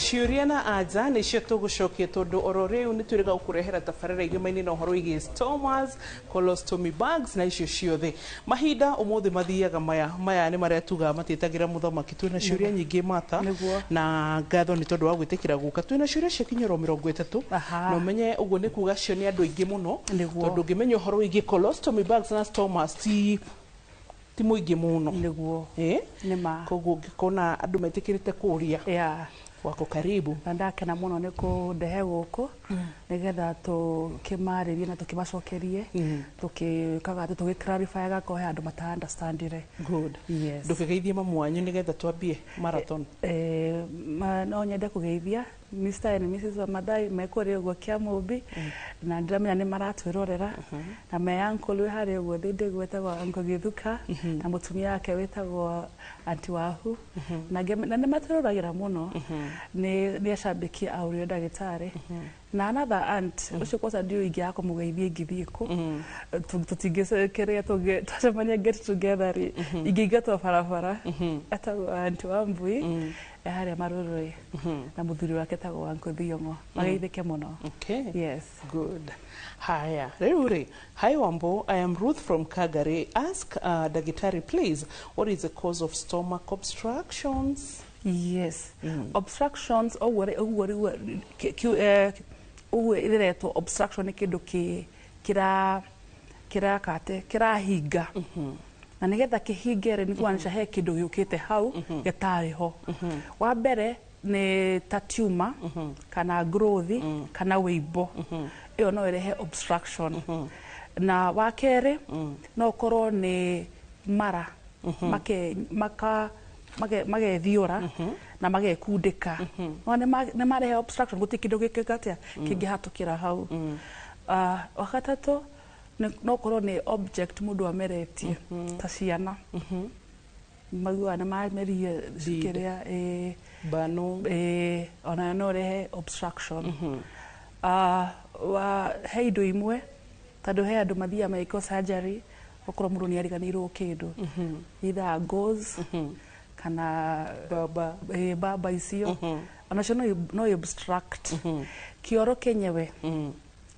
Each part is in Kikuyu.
Ciũria na anja nĩcio tũgũcokia, tondũ oro rĩu nĩ twĩrĩga gũkũrehera tabarĩra igemaine na ũhoro wĩgiĩ stomas, colostomy bags na icio ciothe. Mahinda ũmũthĩ mathiaga maya maya nĩ marĩa tugaga matiĩtagĩra mũthamaki. Twĩna ciũria nyingĩ, Martha. Nĩguo. Na ngatho nĩ tondũ wa gwĩtĩkĩra gũka. Twĩna ciũria cia kinyĩro 30. Na ũmenye ũguo nĩ kuga cio nĩ andũ aingĩ mũno. Nĩguo. Tondũ ũngĩmenya ũhoro wĩgiĩ colostomy bags na stomas ti mũingĩ mũno. Nĩguo. Eh? Nĩ ma. Koguo ũngĩkona andũ metĩkĩrĩte kũria, wako karibu. Na ndakena mũno nĩ kũndehe gũkũ nĩgetha tũkĩmarĩrie na tũkĩmacokerie, tũkĩkaga atĩ tũgĩ-clarify ko he andũ mata understandire. Good. Yes. Ndũkĩgeithie mamu wanyu nĩgetha twambie marathon. Eh, no nyende kũgeithia Mr and Mrs Wamathai me kũrĩa ũguo Kĩamũmbi, na ndĩramenya nĩ maratwĩrorera, na me uncle wĩ harĩa ũguo thĩndĩ gwĩtagwo Uncle Gĩthuka na mũtumia wake wĩtagwo Aunty Wahu, na na nĩ matwĩroragĩra mũno, nĩ acambĩki a ũrĩa ndagĩtarĩ. Na another aunt ũcio kwanza ndiũĩ ingĩaga kũmũgeithia ingĩthiĩ kũ. Tũtingĩkĩrĩa twacemania get together rĩ, ingĩingatwo barabara. Etagwo Aunty Wambui, e harĩa Marũrũĩ, na mũthuri wake etagwo Uncle Thiong'o. Mageithĩke mũno. Okay. Yes. Good. Haya, rĩu rĩ, hi Wambo, I am Ruth from Kagari. Ask Dagitari please, what is the cause of stomach obstructions? Yes. Obstructions ũguo ũguo rĩu ũguo ĩretwo obstruction nĩ kĩndũ kĩ kĩra kĩrakate kĩrahinga, na nĩgetha kĩhinge rĩ, nĩ kũmaanisha he kĩndũ gĩũkĩte hau gĩtarĩ ho. Wa mbere nĩ ta tumor kana growth kana wĩimbo, ĩyo no ĩrehe obstruction. Na wa kerĩ no ũkorwo nĩ mara make maka magethiũra na magekundĩka, no nĩ marehe obstruction, gũtirĩ kĩndũ gĩkĩka atĩa kĩngĩhatũkĩra hau. Ah, wa gatatũ no ũkorwo nĩ object mũndũ ameretie, ta ciana maiguaga nĩ mamerie Bead. kĩrĩa Bano. Ĩĩ, onayo no ĩrehe obstruction. Ah, wa he indo imwe, tondũ he andũ mathiaga magĩkwo surgery, okorwo mũndũ nĩ ariganĩirwo kĩndũ, either gauze kana Baba. Ĩĩ, baba icio onacio no i obstruct kĩoro kĩenyewe,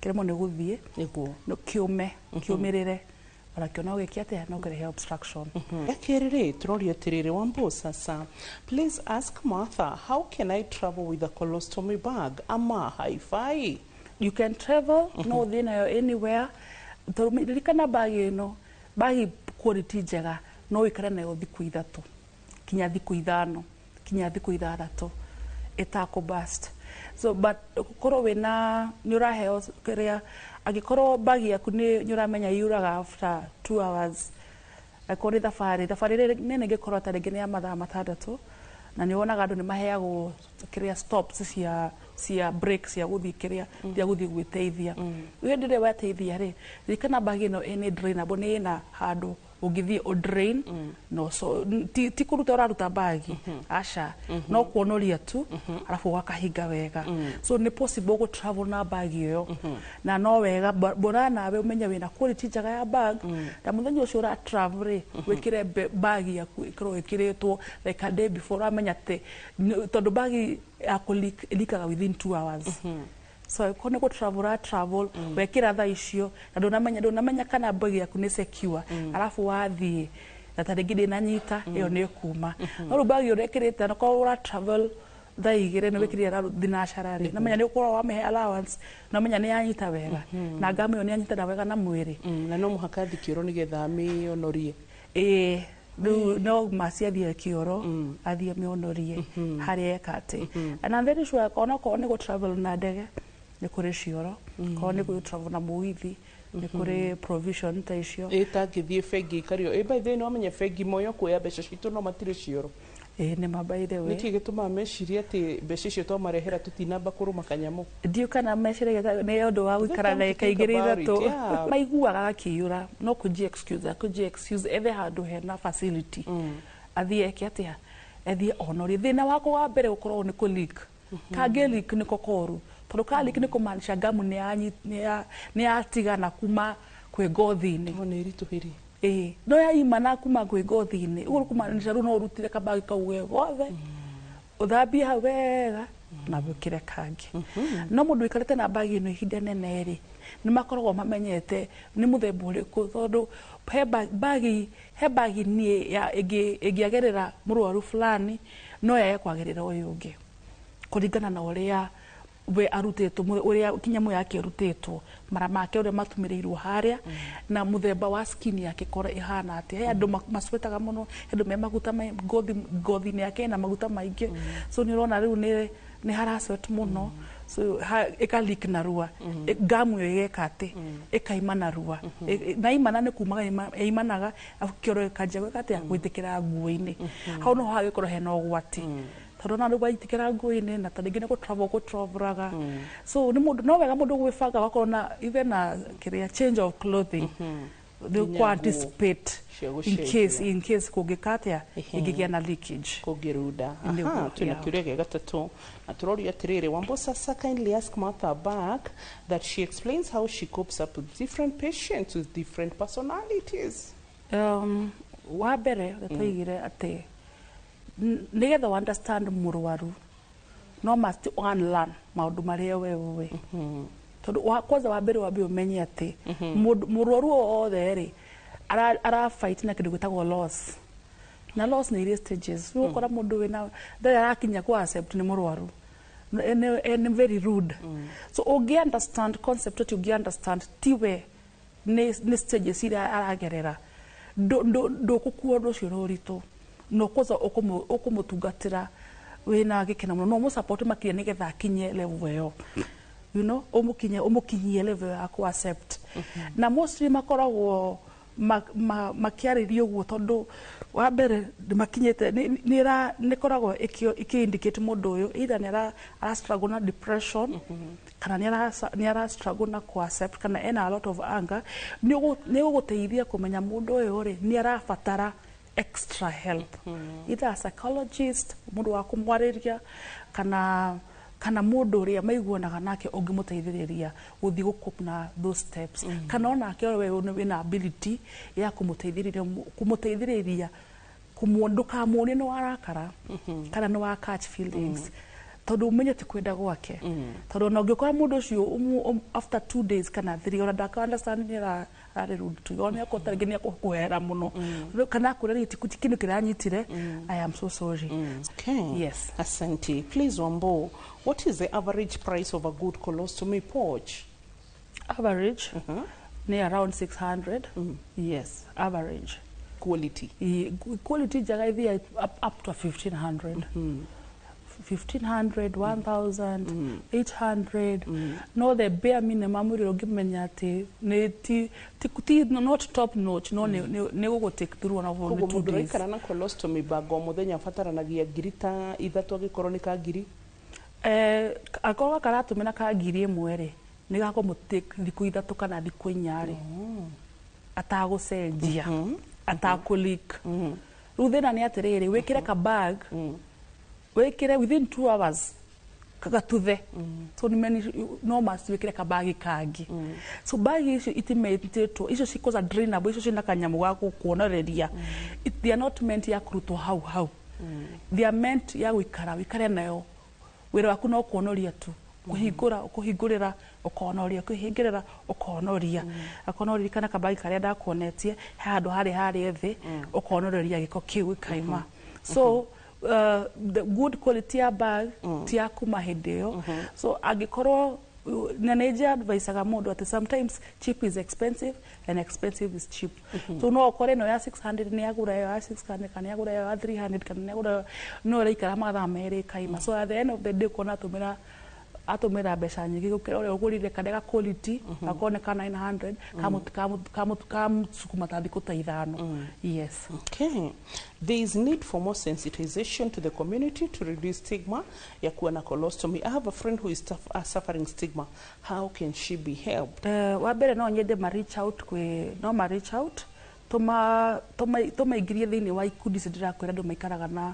kĩremwo nĩ gũthiĩ. Nĩguo. No kĩũme kĩũmĩrĩre, onakĩo no gĩke atĩa, no kĩrehe obstruction. Ya kerĩ rĩ, tũroria atĩrĩrĩ, Wambo, sasa please ask Martha, how can I travel with a colostomy bag, ama haifai? You can travel, no ũthiĩ nayo anywhere, tondũ ririkana bag ĩno, bag quality njega, no ũikare nayo thikũ 3 kinya thikũ 5 kinya thikũ 6 ĩtakũ burst. So but korwo wĩna nĩ ũraheo kĩrĩa, angĩkorwo bag yaku nĩ ũramenya yuraga after 2 hours, angĩkorwo nĩ thabarĩ ĩrĩa nene ĩngĩkorwo ta rĩngĩ nĩ ya mathaa 6, na nĩ wonaga andũ nĩ maheagwo kĩrĩa, stops cia break cia gũthiĩ kĩrĩa, cia gũthiĩ gwĩteithia. Hĩndĩ ĩrĩa weteithia rĩ, ririkana bag ĩno nĩ drainable, nĩ ĩna handũ ũngĩthiĩ ũ drain. No so ti kũruta ũraruta bag, aca, no kuonoria tu, arabu ũgakahinga wega. So nĩ possible gũ travel na bag ĩyo, na no wega bora nawe ũmenye wĩna quality njega ya bag, na mũthenya ũcio ũra travel rĩ, wĩkĩre bag yaku ĩkorwo ĩkĩrĩtwo like a day before, ũramenya atĩ tondũ bag yaku leakaga within 2 hours. So ko nĩ gũ travel ũra travel, wekĩra thaa icio na ndũnamenya kana bag yaku nĩ secure, arabu wathiĩ na ta rĩngĩ ndĩnanyita, ĩyo nĩ ĩkuma. No rĩu bag ũrekĩrĩte na korwo ũra travel thaa 2 nĩ wĩkĩrire thinacara rĩ, namenya nĩ ũkorwo wamĩhe allowance, namenya nĩ yanyita wega na ngamu ĩyo nĩ yanyitana wega na mwĩrĩ. Na no mũhaka athiĩ kĩoro nĩgetha amĩonorie? Ĩĩ, rĩu no maci athiĩ kĩoro, athiĩ amĩonorie harĩa eka atĩ. And I'm very sure onakorwo nĩ gũ travel na ndege nĩ kũrĩ cioro, korwo nĩ gũ travel na mũgithi nĩ kũrĩ provision ta icio. Ĩ tangĩthiĩ bengi ikario? Ĩ by the way, nĩ wamenya bengi moyo kuoya mbeca citũ no matirĩ cioro? Ĩĩ, nĩ ma, by the way. Nĩkĩ gĩtũmaga mecirie atĩ mbeca icio twamarehera tũtinamba kũrũma kanyamũ? Ndiũ kana meciragia nĩ ũndũ wa gũikara Come to ndagĩka think 2 about it, 3. yeah. Maiguaga gakĩiyũra, no kũnji excuse, akũnji excuse ethe handũ hena facility, athiĩ eke atĩa, ethiĩ onorie. Thĩna wakwa wa mbere gũkorwo nĩ kũ leak, kangĩ leak nĩko koru, tondũ ka leak nĩ kũmaanisha ngamu nĩ yatigana kuma kwĩ ngothi-inĩ. No nĩ ĩritũhĩrie. Ĩĩ, no yaimana kuma kwĩ ngothi-inĩ, ũguo nĩ kũmaanisha rĩu no ũrutire kabagi kau ge gothe, ũthambie hau wega. Na wĩkĩre kangĩ. No mũndũ wĩikarĩte na bagi ĩno ihinda nene rĩ, nĩ makoragwo mamenyete nĩ mũthemba ũrĩkũ, tondũ he bagi, he bagi niĩ ya ĩngĩagĩrĩra mũrwaru fulani, no yage kwagĩrĩra ũyũ ũngĩ, kũringana na ũrĩa we arutĩtwo, ũrĩa kinyamũ yake ĩrutĩtwo, mara make ũrĩa matumĩrĩirwo harĩa, na mũthemba wa skin yake korwo ĩhana atĩa. He andũ macwetaga mũno, he andũ me maguta ngothi, ngothi-inĩ yake ĩna maguta maingĩ, so nĩ ũrona rĩu nĩ hara sweat mũno, so ĩka leak narua. Ngamu ĩyo ĩgeka atĩ ĩkaima narua. Na imana nĩ kumaga ĩimanaga, arabu kĩoro gĩkanjia gwĩka atĩa, gwĩtĩkĩra nguo-inĩ. Hau no hagĩkorwo hena ũgwati, tondũ ona rĩu waitĩkĩra nguo-inĩ na ta rĩngĩ nĩ gũtravel gũtravelaga. So nĩ mũndũ, no wega mũndũ gwĩbanga, gakorwo na even na kĩrĩa, change of clothing, nĩ Nginya kũ nguo anticipate cia in case gũcenjia. in case kũngĩka atĩa, ĩngĩgĩa na leakage. Kũngĩrunda. Nĩguo, Aha, twĩna kĩũria gĩa gatatũ na tũrorio atĩrĩrĩ, Wambo, sasa kindly ask Martha back that she explains how she copes up with different patients with different personalities. Wa mbere ũrĩa twaigire atĩ nĩgetha wa understand mũrwaru, no must unlearn maũndũ marĩa we ũĩ, tondũ kwanza wa mbere wambe ũmenye atĩ mũrwaru o wothe rĩ, ara fight na kĩndũ gĩtagwo loss, na loss nĩ irĩ stages. Rĩu ũkora mũndũ wĩna ndarĩ arakinya ku accept nĩ mũrwaru, nĩ very rude. So ũngĩ understand concept atĩ ũngĩ understand tiwe, nĩ stages iria aragerera, ndũkũkua ũndũ ũcio na ũritũ, no kwanza ũkũmũtungatĩra wĩna gĩkeno mũno, no ũmũ-support makĩria nĩgetha akinye level ĩyo, ũmũkinye, ũmũkinyie level ya ku accept. Na mostly makoragwo makĩarĩria ũguo tondũ wa mbere nĩ makinyĩte nĩ ĩkoragwo ĩkĩ indicate mũndũ ũyũ either nĩ ara struggle na depression, kana nĩ ara struggle na ku accept, kana ena a lot of anger. Nĩ ũgũteithia kũmenya mũndũ ũyũ rĩ, nĩ arabatara extra help, either a psychologist, mũndũ wa kũmwarĩria, kana mũndũ ũrĩa maiguanaga nake ũngĩmũteithĩrĩria gũthiĩ gũ cope na those steps, kana onake we wĩna ability ya kũmũteithĩrĩria ndũkamuonie nĩ warakara kana nĩ wa catch feelings, tondũ ũmenye ti kwenda gwake, tondũ ona ũngĩkora mũndũ ũcio after 2 days kana 3, ona ndaka understand nĩ ararĩ rude to you, ona akorwo tarĩngĩ nĩ akũhera mũno kana akwĩra rĩ, ti kĩndũ kĩranyitire, I am so sorry. Okay. Yes. Asante. Please, Wambo, what is the average price of a good colostomy pouch? Average nĩ around 600, yes, average. Quality. Quality njega ithia up to 1500, 1500, 1000, 800, no the bare minimum ũrĩa ũngĩmenya atĩ nĩ ti not top notch, no nĩ gũgũ take through ona Koguo nĩ 2 mũndũ days. ũraikara na colostomy bag o mũthenya abataranagia 3,000 angĩkorwo nĩ ka ngiri? Akorwo karatũmĩra ka 1000 rĩ, nĩ gakũmũ take thikũ 3 kana thikũ 4 rĩ, atagũcenjia, atakũ-leak. Rĩu thĩna nĩ atĩrĩrĩ, wĩkĩre ka bag, wĩkĩre within 2 hours gatuthe, so nĩ no must wĩkĩre kabagi kangĩ. So bagi icio itimetĩtwo, icio cikoza drainable, icio ciĩna kanyamũ ga gũkuonoreria. They are not meant ya kũrutwo hau hau, they are meant ya gũikara, wĩikare nayo. Wĩra waku no kuonoria tu, kũhingũra, ũkũhingũrĩra, ũkonoria, ũkĩhingĩrĩra, ũkonoria. Akorwo no ririkana kabagi karĩa ndakuonetie, he handũ harĩ harĩa thĩ, ũkonoreria gĩko kĩu gĩkaima. So the good quality ya bag ti ya kuma hĩndĩ ĩyo. So angĩkorwo na nĩ nje advisaga mũndũ atĩ sometimes cheap is expensive and expensive is cheap. So no ũkore ĩno ya 600 nĩ yagũra ĩyo ya 600, kana yagũra ĩyo ya 300, kana nĩ yagũra ĩyo, no ĩraikara mathaa 2 ĩkaima. So at the end of the day ũkona atũmĩra mbeca nyingĩ gũkĩra ũrĩa ũgũrire karĩa ga quality, gakorwo nĩ ka 900, kamũcukuma ta thikũ ta 5, yes. Okay. There is need for more sensitization to the community to reduce stigma ya kuwa na colostomy. I have a friend who is suffering stigma. How can she be helped? Wa mbere no nyende ma reach out kwĩ, no ma reach out tũmaingĩrie thĩinĩ wa ikundi ici ndĩrakwĩra andũ maikaraga na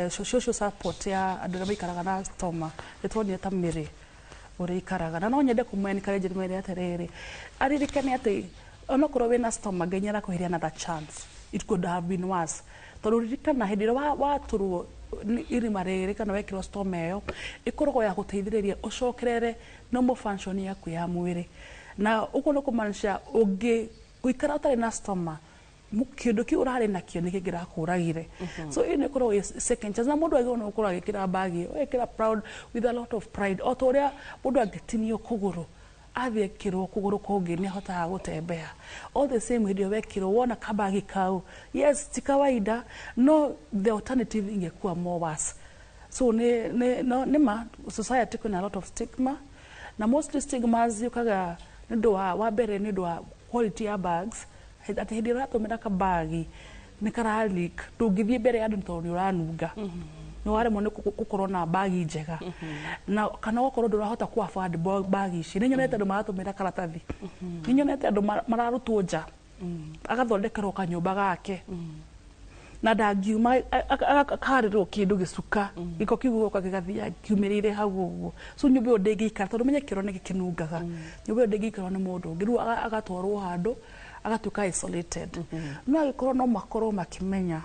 social support ya andũ arĩa maikaraga na stoma. Nĩ tuonire ta mĩrĩ ũrĩa ikaraga, na no nyende kũmũ encourage ndĩmere atĩrĩrĩ, aririkane atĩ onokorwo wĩna stoma, Ngai nĩ arakũheire another chance. It could have been worse. Tondũ ririkana hĩndĩ ĩrĩa watũrwo irima rĩrĩ kana wekĩrwo stoma ĩyo, ĩkoragwo ya gũteithĩrĩria ũcokerere normal function yaku ya mwĩrĩ. Na ũguo nĩ kũmaanisha ũngĩ gũikara ũtarĩ na stoma, kĩndũ kĩu ũrarĩ nakĩo nĩ kĩngĩrakũragire. So ĩyo nĩ ĩkoragwo ĩ second chance, na mũndũ agĩrĩirwo nĩ gũkorwo agĩkĩra bagi, ũgekĩra proud with a lot of pride. O ta ũrĩa mũndũ angĩtinio kũgũrũ athiĩ ekĩrwo kũgũrũ kũngĩ nĩ ahotaga gũtembea. All the same, hĩndĩ ĩyo wekĩrwo wona kabagi kau, yes, ti kawaida, no the alternative ingekuwa more worse. So nĩ no, nĩ ma society kwĩna a lot of stigma, na mostly stigmas yũkaga nĩ ũndũ wa mbere nĩ ũndũ wa quality ya bags, atĩ hĩndĩ ĩrĩa ũratũmĩra kabagi nĩ kara leak, ndũngĩthiĩ mbere ya andũ tondũ nĩ ũranunga, nĩ waremwo nĩ gũkorwo na bagi njega, na kana ũgakorwo ndũrahota ku afford bagi ici. Nĩ nyonete andũ maratũmĩra karatathi, nĩ nyonete andũ mararutwo nja, agathondekerwo kanyũmba gake na ndangiuma, akarĩrwo kĩndũ gĩcuka, gĩko kĩu gĩgoka gĩgathiĩ kiumĩrĩire hau ũguo. So nyũmba ĩyo ndĩngĩikara, tondũ menye kĩoro nĩ gĩkĩnungaga, nyũmba ĩyo ndĩngĩikarwo nĩ mũndũ ũngĩ. Rĩu agatwarwo handũ agatuĩka isolated. No angĩkorwo no makorwo makĩmenya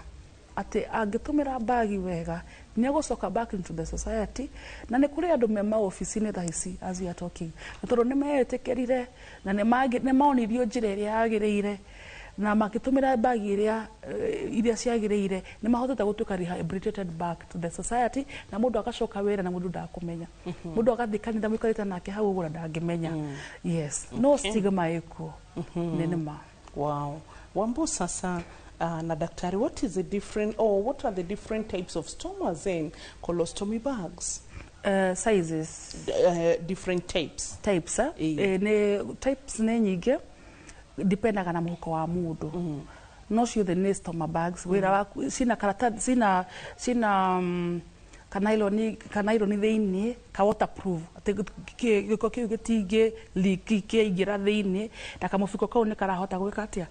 atĩ angĩtũmĩra bagi wega nĩ egũcoka back into the society. Na nĩ kũrĩ andũ me maobici-inĩ thaa ici as we are talking, na tondũ nĩ meĩtĩkĩrire na nĩ maonirio njĩra ĩrĩa yagĩrĩire na makĩtũmĩra bagi iria iria ciagĩrĩire, nĩ mahotete gũtuĩka rehabilitated back to the society, na mũndũ agacoka wĩra na mũndũ ndakũmenya, mũndũ agathiĩ kanitha mũikarĩte nake hau ũguo na ndangĩmenya. Yes, no stigma ĩkuo, nĩ nĩma. Wow. Wambo sasa, na daktari, what is the different or what are the different types of stomas and colostomy bags? Sizes. Different types. Types, eh? Ĩĩ. Nĩ types nĩ nyingĩ, dependaga na mũhuko wa mũndũ, no ciothe nĩ stoma bags. Wĩra waku cina karatathi, cina kanailoni thĩinĩ ka waterproof, atĩ gĩko kĩu gĩtingĩ leak kĩaingĩra thĩinĩ, na kamũbiko kau nĩ karahota gwĩka atĩa,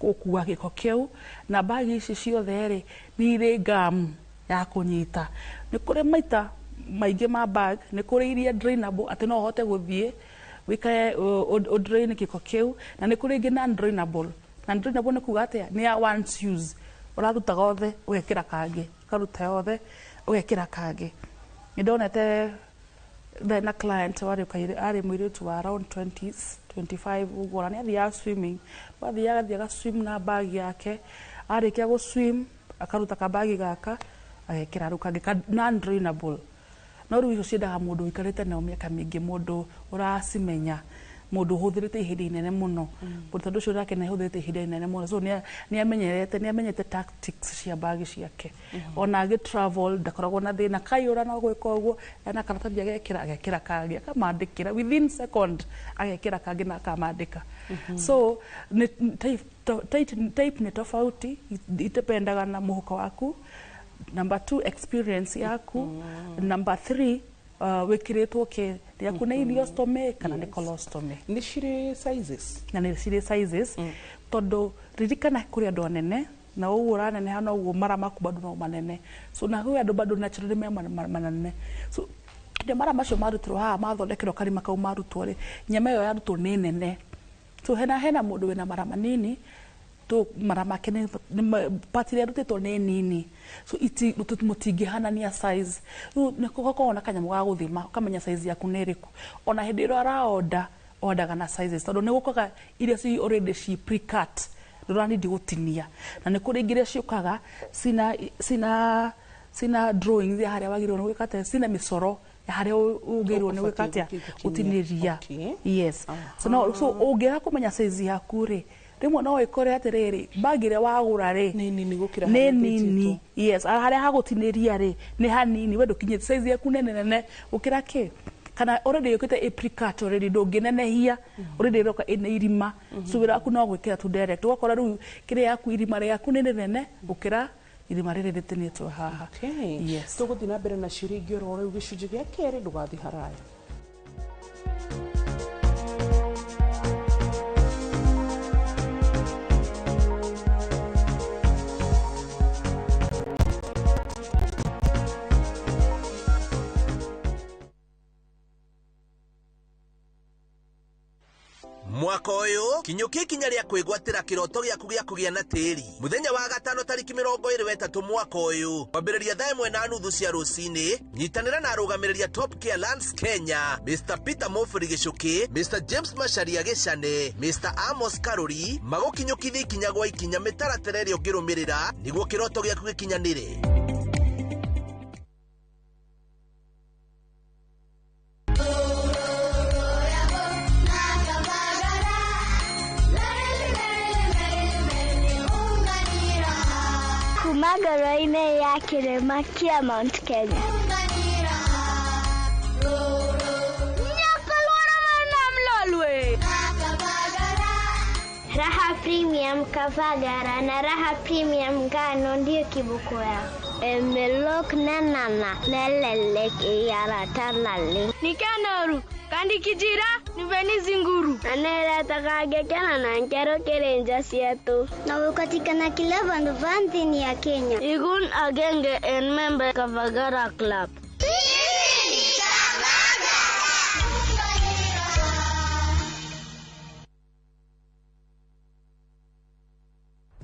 gũkua gĩko kĩu. Na bagi ici ciothe rĩ, nĩ irĩ gum ya kũnyita. Nĩ kũrĩ maita maingĩ ma bag, nĩ kũrĩ iria drainable, atĩ no ũhote gũthiĩ wĩkare ũ drain gĩko kĩu, na nĩ kũrĩ ingĩ non drainable. Non drainable nĩ kuga atĩa, nĩ ya once use, ũraruta gothe ũgekĩra kangĩ, ũkaruta yothe ũgekĩra kangĩ. Nĩ ndonete ndarĩ na client warĩ arĩ mũirĩtu wa around 20s, 25 ũguo, na nĩ athiaga swimming. Athiaga athiaga swim na bag yake, arĩkia gũ swim akaruta kabagi gaka agekĩra rĩu kangĩ ka non drainable. No rĩu icio ciendaga mũndũ ũikarĩte nao mĩaka mĩingĩ, mũndũ ũracimenya, mũndũ ũhũthĩrĩte ihinda inene mũno, tondũ ũcio nake nĩ ahũthĩrĩte ihinda inene mũno, so nĩ amenyerete, nĩ amenyete tactics cia bagi ciake. Ona agĩ travel ndakoragwo na thĩna, kaiyũra no gwĩka ũguo, ena karatathi agekĩra, agekĩra kangĩ, akamandĩkĩra within second, agekĩra kangĩ na akamandĩka. So nĩ type nĩ tofauti, itependaga na mũhuko waku, number two, experience yaku, number three, wĩkĩrĩtwo kĩ yaku, nĩ ileostomy kana nĩ colostomy. Nĩ cirĩ sizes? Na nĩ cirĩ sizes, tondũ ririkana kũrĩ andũ anene, na ũguo ũraneneha noguo mara maku bado no manene. So na kwĩ andũ bado naturally me manene, so hĩndĩ mara macio marutirwo haha, mathondekerwo karima kau, marutwo rĩ, nyama ĩyo yarutwo nĩ nene. So hena mũndũ wĩna mara manini tu, mara make nĩ part ĩrĩa ĩrutĩtwo nĩ nini, so iti mũtingĩhanania size. Rĩu nĩ gũkoragwo na kanyamũ ga gũthima, ũkamenya size yaku nĩ ĩrĩkũ. Ona hĩndĩ ĩrĩa ũraorder, ordaga na sizes, tondũ nĩ gũkaga iria ci already ci pre-cut, ndũranindi gũtinia, na nĩ kũrĩ ingĩ iria ciũkaga cina drawings ya harĩa wagĩrĩirwo nĩ gwĩka atĩa, cina mĩcoro ya harĩa ũgĩrĩirwo nĩ gwĩka atĩa, gũtinĩria. Yes, so no, so ũngĩaga kũmenya size yaku rĩ, rĩmwe no ĩkore atĩrĩrĩ, bag ĩrĩa wagũra rĩ Nĩ nini gũkĩra nĩ harĩa nini. Yes, harĩa hagũtinĩria rĩ nĩ hanini, we ndũkinyĩte size yaku nene nene gũkĩra kĩ, kana already yũkĩte ĩ pre-cut already, ndũngĩnenehia, already ĩroka ĩna irima. So wĩra waku no gwĩkĩra tu direct, ũgakora rĩu kĩrĩa yaku, irima rĩaku nĩ rĩnene gũkĩra irima rĩrĩ rĩtinĩtwo haha. Okay. Yes. Tũgũthiĩ na mbere na ciũria ingĩ oro rĩu gĩcunjĩ gĩa kerĩ, ndũgathiĩ haraya. Mwaka Mwaka ũyũ kinyũkia ikinya rĩa kwĩgwatĩra kĩroto gĩaku gĩa kũgĩa na tĩri. Mũthenya wa gatano tarĩki 23 mwaka ũyũ kwambĩrĩria thaa 1:30 cia rũcinĩ, nyitanĩra na arũgamĩrĩri a Top Care Lands Kenya, Mr Peter Mofri Gĩcũkĩ, Mr James Macharia Gĩcane, Mr Amos Karuri, magũkinyũkithia ikinya gwa ikinya mĩtaratara ĩrĩa ũngĩrũmĩrĩra nĩguo kĩroto gĩaku gĩkinyanĩre. Kuma ngoro-inĩ ya kĩrĩma kĩa Mount Kenya. Raha Premium Kavagara na Raha Premium Ngano ndiyo kiboko yao. Emelok nanana nelelek iyaratalale. Nikanoru kandi kijira niveni zinguru. Aneratakagekena na nkero kerenja sietu. Na ukatikana kila vandu vanthini ya Kenya. Igun agenge en member Kavagara Club.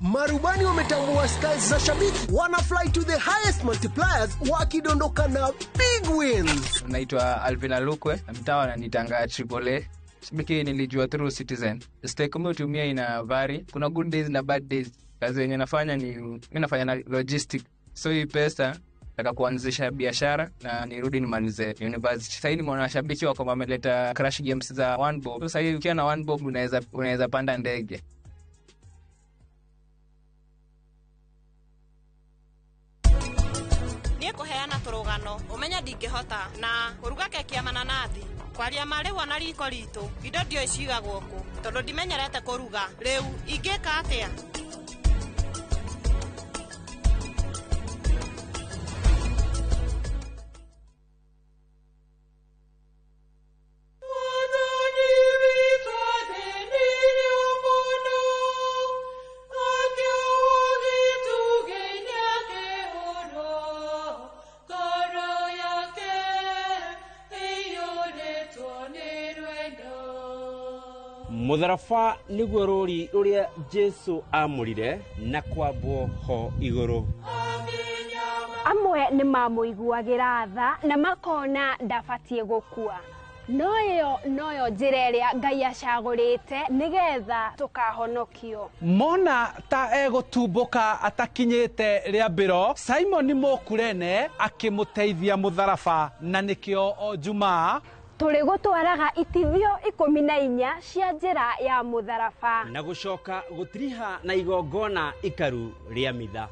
Marubani wametambua styles za shabiki, wana fly to the highest multipliers wakidondoka na big wins. Naitwa Alvin Alukwe, mtaa wananitanga Triple A. Shabiki nilijua through Citizen. Stake umetumia ina vary, kuna good days na bad days. Kazi yenye nafanya ni mimi nafanya na logistic. So hii pesa nataka kuanzisha biashara na nirudi nimalize university. Sasa hivi nimeona washabiki wako wameleta crash games za one bob. Sasa hivi ukiwa na one bob unaweza panda ndege. Kuheana turugano umenya ndingihota na kuruga keki ya mananathi kwaria marĩhwo na riko ritũ indo ndiũĩ cigagwo kũ tondũ ndimenyerete kũruga rĩu ingĩka atĩa. Mũtharaba nĩguo rũri rũrĩa Jesu amũrire na kwambwo ho igũrũ. Amwe nĩ mamũiguagĩra tha na makona ndabatiĩ gũkua, no ĩyo noyo njĩra ĩrĩa Ngai acagũrĩte nĩgetha tũkahonokio. Mona ta egũtumbũka atakinyĩte rĩambĩro, Simon Mũkurene akĩmũteithia mũtharaba, na nĩkĩo o Jumaa tũrĩ gũtwaraga itithio 14 cia njĩra ya mũtharaba na gũcoka gũtiriha na igongona ikaru rĩa mitha.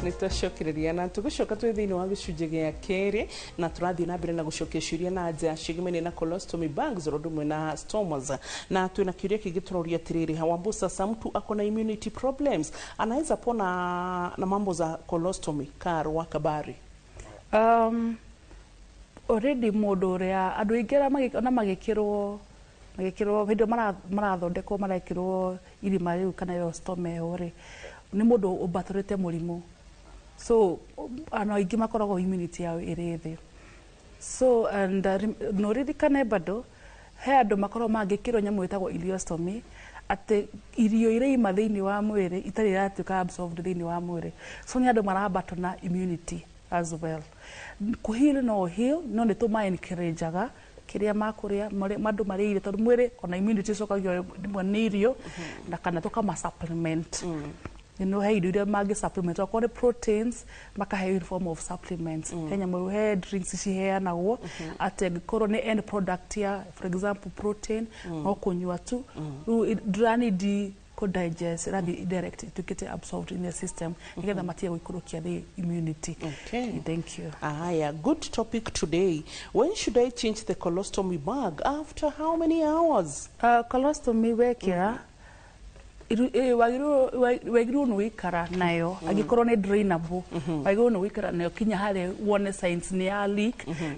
Nĩtwacokereria na tũgĩcoka twĩ thĩinĩ wa gĩcunjĩ gĩa kerĩ na tũrathiĩ na mbere na gũcokia ciũria na nja ciĩgemaine na colostomy bags oro ũndũ na stomas, na twĩna kĩũria kĩngĩ tũroria atĩrĩrĩ, Wambo, sasa mtu ako na immunity problems anaweza pona na mambo za colostomy karwa kabari? Already mũndũ ũrĩa andũ aingĩ arĩa ona magĩkĩrwo hĩndĩ ĩrĩa marathondekwo marekĩrwo irima rĩu kana ĩyo stoma ĩyo rĩ, nĩ mũndũ ũmbatũrĩte mũrimũ. So andũ aingĩ makoragwo immunity yao ĩrĩ thĩ. So and no ririkane bado he andũ makoragwo mangĩkĩrwo nyamũ ĩtagwo ileostomy, atĩ irio iria ima thĩinĩ wa mwĩrĩ itarĩ iratuĩka absorbed thĩinĩ wa mwĩrĩ. So nĩ andũ marambatwo na immunity as well. Kũheal no heal, no nĩ tũma encourageaga kĩrĩa makũrĩa andũ marĩire tondũ mwĩrĩ ona immunity ĩcokagio rĩmwe nĩ irio na kana tũkama supplement. You know, he irio iria mangĩ supplement okorwo nĩ proteins makaheo in form of supplements. He nyamũ he drinks ciheanagwo atĩ angĩkorwo nĩ end product ya for example protein no kũnyua tu rĩu ndũranidi kũ digest ĩrathiĩ direct ĩtuĩkĩte absorbed in the system nĩgetha matige gũikũrũkia the immunity. Okay. Thank you. Aya, good topic today. When should I change the colostomy bag? After how many hours? Colostomy wekĩra Wagĩrĩirwo nĩ gũikara nayo angĩkorwo nĩ drainable, wagĩrĩirwo nĩ gũikara nayo kinya harĩa wone signs nĩ ya leak,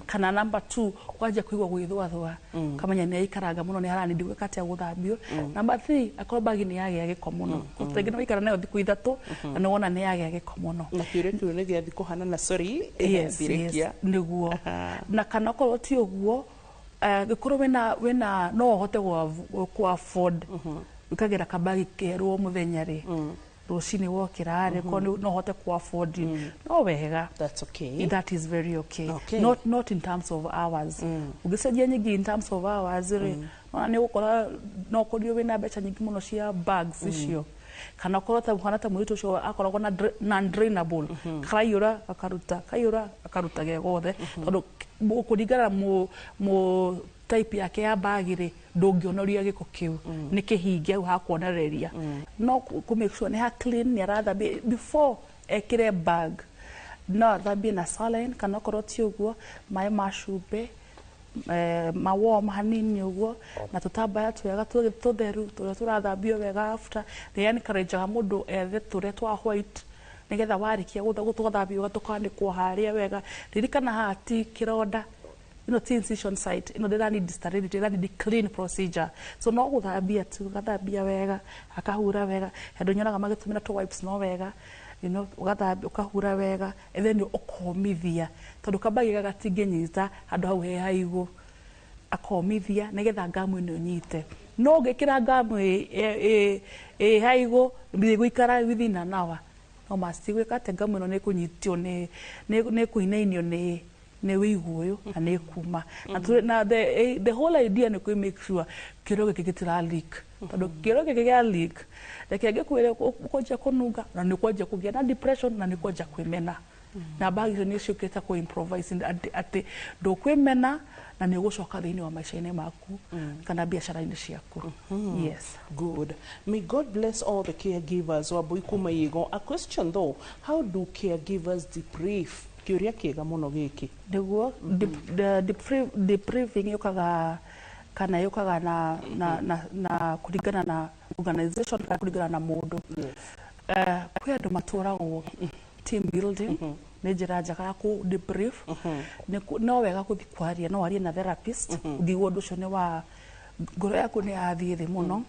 kana number 2 kwanjia kũigua gwĩthũathũa, kamenya nĩ yaikaranga mũno, nĩ haranindi gwĩka atĩa, gũthambio. Number 3, akorwo bagi nĩ yagĩa gĩko mũno, rĩngĩ nĩ waikara nayo thikũ 3 na nĩ wona nĩ yagĩa gĩko mũno. Na kĩũria kĩu nĩ gĩathi kũhanana, sorry. Yes, nĩguo. Na kana okorwo ti ũguo, gĩkorwo wĩna no ũhote ku afford ukagera kabagi kerwo muthenya ri, rucini wokira ri, ko no hote ku afford, no wega. That's okay. That is very okay. Okay. Not in terms of hours. Ugicenjia nyingi in terms of hours ri, ona ni gukora no korio wina mbeca nyingi muno cia bags icio, kana korwo ta muhana ta mũirĩtu ũcio akoragwo na non drainable, karaiyũra akaruta, kaiyũra akaruta ge gothe, tondũ kũringana mu type yake ya bagi rĩ, ndũngĩonoria gĩko kĩu nĩ kĩhinge hau hakuonereria. No kũ make sure nĩ ha clean, nĩ arathambia before ekĩre bag, no athambie na saline, kana okorwo ti ũguo maĩ ma cumbĩ, ma warm hanini ũguo, na tũtambaya twega tũtheru tũrĩa tũrathambio wega. After, nĩ encourageaga mũndũ ethe tũrĩa twa white, nĩgetha warĩkia gũthambio wega tũkanĩkwo harĩa wega. Ririkana haha ti kĩronda, ĩno ti incision site, ĩno ndĩra need sterility, ĩra need clean procedure. So no gũthambia tu, gathambia wega, akahura wega. Handũ nyonaga magĩtũmĩra tũ wipes, no wega, ũgathambia, ũkahura wega, and then ũkomithia, tondũ kabagi gatingĩnyita handũ hau he haigũ. Akomithia nĩgetha ngamu ĩno ĩnyite. No ũngĩkĩra ngamu ĩ haigũ, ndĩgũikara within an hour, no must gwĩka atĩ ngamu ĩno nĩ ĩkũnyitio, nĩ ĩkũinainio nĩ wĩigũ ũyũ na nĩ kuma. Na the whole idea nĩ kũ make sure kĩoro gĩkĩ gĩtira leak, tondũ kĩoro gĩkĩ gĩa leak, reke ngĩkwĩre, ũkwanjia kũnunga na nĩ ũkwanjia kũgĩa na depression na nĩ ũkwanjia kwĩmena. Na bagi icio nĩ ciũkĩte kũ improvise atĩ ndũkwĩmena na nĩ ũgũcoka thĩinĩ wa maica-inĩ maku kana biacara-inĩ ciaku. Yes. Good. May God bless all the caregivers. Wambui kuma Igo. A question though, how do caregivers debrief? Kĩũria kĩega mũno gĩkĩ. Nĩguo debriefing yũkaga kana yũkaga na kũringana na organization kana kũringana na mũndũ. Kwĩ andũ matwaragwo team building, nĩ njĩra njega ya kũ debrief. No wega gũthiĩ kwaria, no warie na therapist ũngĩigua ũndũ ũcio nĩ wa ngoro yaku nĩ yathiĩ thĩ mũno.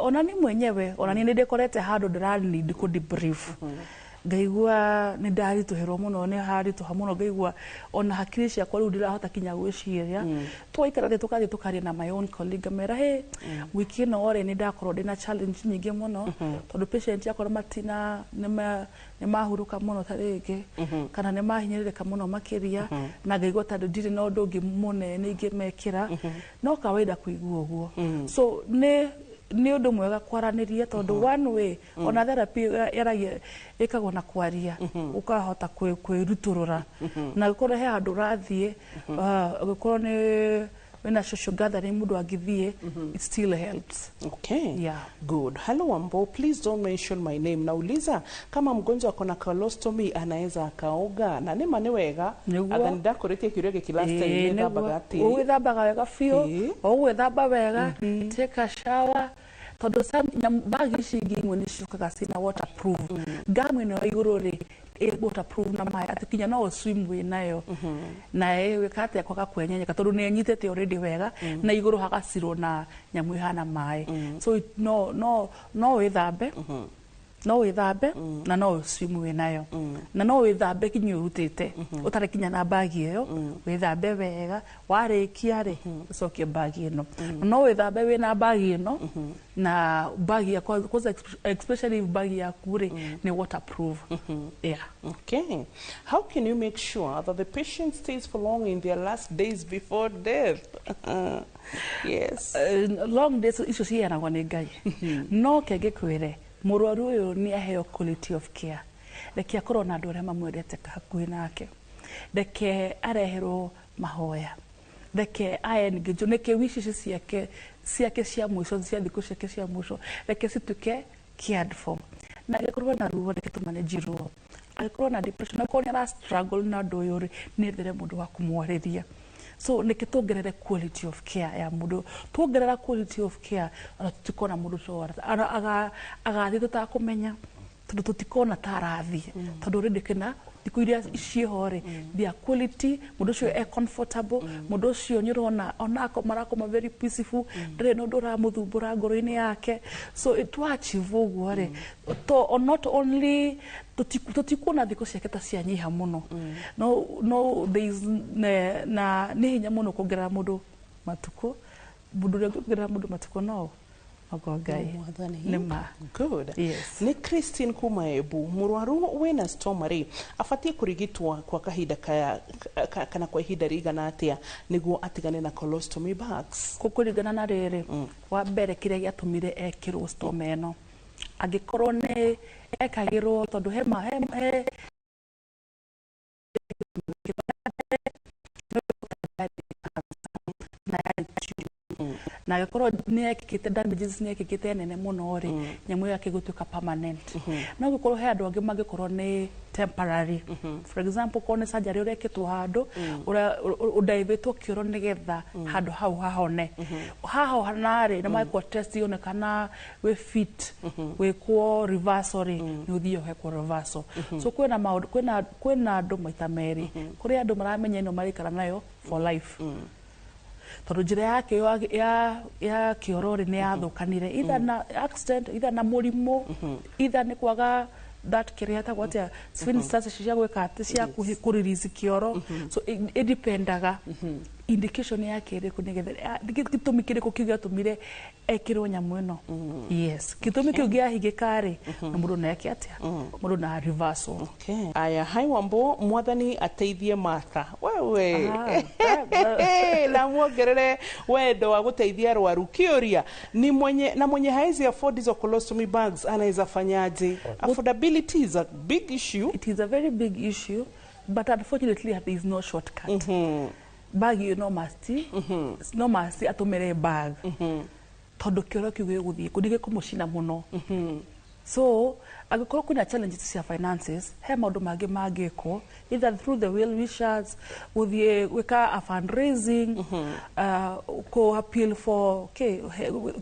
Ona ni mwenyewe, ona niĩ nĩ ndĩkorete handũ ndĩra need kũ debrief, ngaigua nĩ ndaritũhĩrwo mũno, nĩ haritũha mũno, ngaigua ona hakiri ciakwa rĩu ndirahota kinya gwĩciria. Twaikara thĩ, tũkathiĩ tũkaria na my own colleague, ngamera, "Hey, wiki ĩno rĩ, nĩ ndakorwo ndĩna challenge nyingĩ mũno, tondũ patient yakwa matina nĩ mahurũka mũno ta rĩngĩ, kana nĩ mahinyĩrĩrĩka mũno makĩria, na ngaigua ta ndirĩ na ũndũ ũngĩ mũnene ingĩmekĩra." No kawaida kũigua ũguo, so nĩ ũndũ mwega kwaranĩria, tondũ one way ona therapy yaragia ĩkagwo na kwaria, ũkahota kwĩrutũrũra. Na gũkorwo he handũ ũrathiĩ, ũgĩkorwo nĩ wĩna social gathering mũndũ angĩthiĩ, it still helps. Okay. Yeah. Good. Hello Wambo, please don't mention my name. Nauliza kama mgonjwa akona colostomy anaweza akaoga? Na nĩma nĩ wega. Nĩguo. Anga nĩndakũrĩtie kĩũria gĩkĩ last time, nĩthambaga atĩrĩ. Ũgwĩthambaga wega biũ, ũgwĩthamba wega, take a shower, tondũ bagi ici ingĩ imwe nĩ ciũkaga ciĩna waterproof. Ngamu ĩno ya igũrũ rĩ, ĩ waterproof na maĩ, atĩ kinya no ũswim wĩ nayo na ĩgwĩka atĩa, kwaga kwenyenyeka, tondũ nĩ ĩnyitĩte already wega na igũrũ hagacirwo na nyamũ ĩhana maĩ. So no wĩthambe, no wĩthambe na no ũswim wĩ nayo, na no wĩthambe kinya ũrutĩte ũtarĩ kinya na bagi ĩyo. Wĩthambe wega, warĩkia rĩ, ũcokie bagi ĩno. No wĩthambe wĩna bagi ĩno, na bagi yakwa kwanza, especially if bagi yaku rĩ nĩ waterproof, yeah. Okay. How can you make sure that the patient stays for long in their last days before death? Yes. Long days icio ciheanagwo nĩ Ngai. No ke ngĩkwĩre, mũrwaru ũyũ nĩ aheo quality of care, reke akorwo na andũ arĩa mamwendete hakuhĩ nake, reke areherwo mahoya, reke aengage, nĩke wish ici ciake cia mũico, cia thikũ ciake cia mũico, reke cituĩke cared for. Na angĩkorwo na ruo, reke tũmanage ruo. Angĩkorwo na depression, akorwo nĩ ara struggle na ũndũ ũyũ rĩ, nĩ ethere mũndũ wa kũmwarĩria. So nĩkĩ tuongerere quality of care ya mũndũ. Tuongerera quality of care, ona tũtikona mũndũ agathiĩ tũtakũmenya, tondũ tũtikona ta arathiĩ, tondũ already kĩna thikũ iria ciĩho rĩ, their quality, mũndũ ũcio e comfortable, mũndũ ũcio nĩ ũrona ona marakoma very peaceful, ndarĩ na ũndũ ũramũthumbũra ngoro-inĩ yake. So twa achieve ũguo rĩ, to not only tũtikuona thikũ ciake ta cianyiha mũno, no there is na nĩ hinya mũno kuongerera mũndũ matukũ. Mũndũ ũrĩa ũngĩongerera mũndũ matukũ no ogo Ngai. Mwathani. Nĩ ma. Good. Yes. Nĩ Christine kuma Embu. Mũrwaru wĩna stoma rĩ, abatiĩ kũrigitwo kwa kahinda kaya kana kwa ihinda rĩigana atĩa nĩguo atigane na colostomy bags? Kũringana na rĩrĩ, wa mbere kĩrĩa gĩatũmire ekĩrwo stoma ĩno, angĩkorwo nĩ ekagĩrwo tondũ he ma he, he na na angĩkorwo nĩ ekĩkĩte damages, nĩ ekĩkĩte nene mũno rĩ, nyamũ ĩyo yakĩgũtuĩka permanent. No gũkorwo he andũ angĩ mangĩkorwo nĩ temporary. For example, korwo nĩ surgery ũrekĩtwo handũ ũndaivĩtwo kĩoro nĩgetha handũ hau hahone, hahona rĩ, na magĩkwo test yonekana wĩ fit gwĩkwo reversal rĩ, nĩ ũthiĩ ũhekwo reversal. So kwĩna maũndũ, kwĩna andũ maita merĩ. Kũrĩ andũ maramenya ĩno marĩikara nayo for life, tondũ njĩra yake ya kĩoro rĩ, nĩ yathũkanire either na accident, either na mũrimũ, either nĩ kwaga that kĩrĩa ĩtagwo atĩa, sphincters cia gwĩka atĩ cia kũ release kĩoro. So ĩdipendaga indication yake ĩrĩkũ, nĩgetha gĩtũmi kĩrĩkũ kĩu gĩatũmire ekĩrwo nyamũ ĩno. Yes, gĩtũmi kĩu gĩahingĩka rĩ, na mũndũ no eke atĩa, mũndũ na reversal. Okay. Aya, hi Wambo, Mwathani ateithie Martha wewe na muongerere wendo wa gũteithia arwaru. Kĩũria ni mwenye na mwenye haezi afford hizo colostomy bags anaweza fanyaje? Affordability is a big issue. It is a very big issue, but unfortunately there is no shortcut. Bag ĩyo no must atũmĩre bag, tondũ kĩoro kĩu gĩgũthiĩ kũ nĩ gĩkũmũcina mũno. So angĩkorwo kwĩna challenges cia finances, he maũndũ mangĩ mangĩkwo, either through the well wishers, gũthiĩ gwĩka a fundraising, kũ appeal for okay,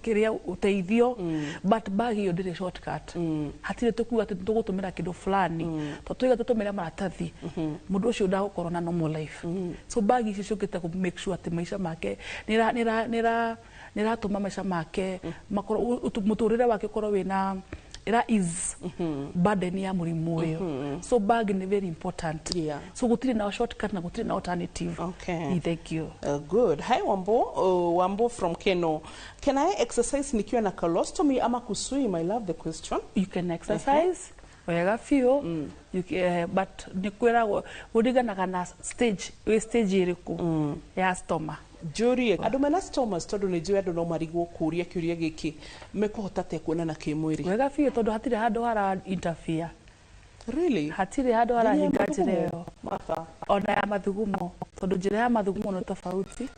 kĩrĩa ũteithio. But bag ĩyo ndĩrĩ shortcut. Hatirĩ tũkuga atĩ tũgũtũmĩra kĩndũ fulani, tondũ tuiga tũtũmĩre maratathi, mũndũ ũcio ndagũkorwo na normal life. So bag ici ciũkĩte kũ make sure atĩ maica make nĩra nĩratũma maica make makorwo mũtũrĩre wake ũkorwo wĩna ĩra ease burden ya mũrimũ ũyũ. So bag nĩ very important. So gũtirĩ na shortcut na gũtirĩ na alternative. Thank you. Good. Hi Wambo, Wambo from Keno. Can I exercise nikiwa na colostomy ama kuswim? I love the question. You can exercise wega biũ. But nĩ kwĩragwo kũringanaga na stage, wĩ stage ĩrĩkũ ya stoma. Njũrie andũ mena stomas, tondũ nĩ njũĩ andũ no marigwo kũria kĩũria gĩkĩ, mekũhota te kuonana kĩmwĩrĩ? Wega biũ, tondũ hatirĩ handũ hara interfere. Really? Hatirĩ handũ harahinga njĩra ĩyo. Martha. Ona ya mathugumo, tondũ njĩra ya mathugumo nĩ tofauti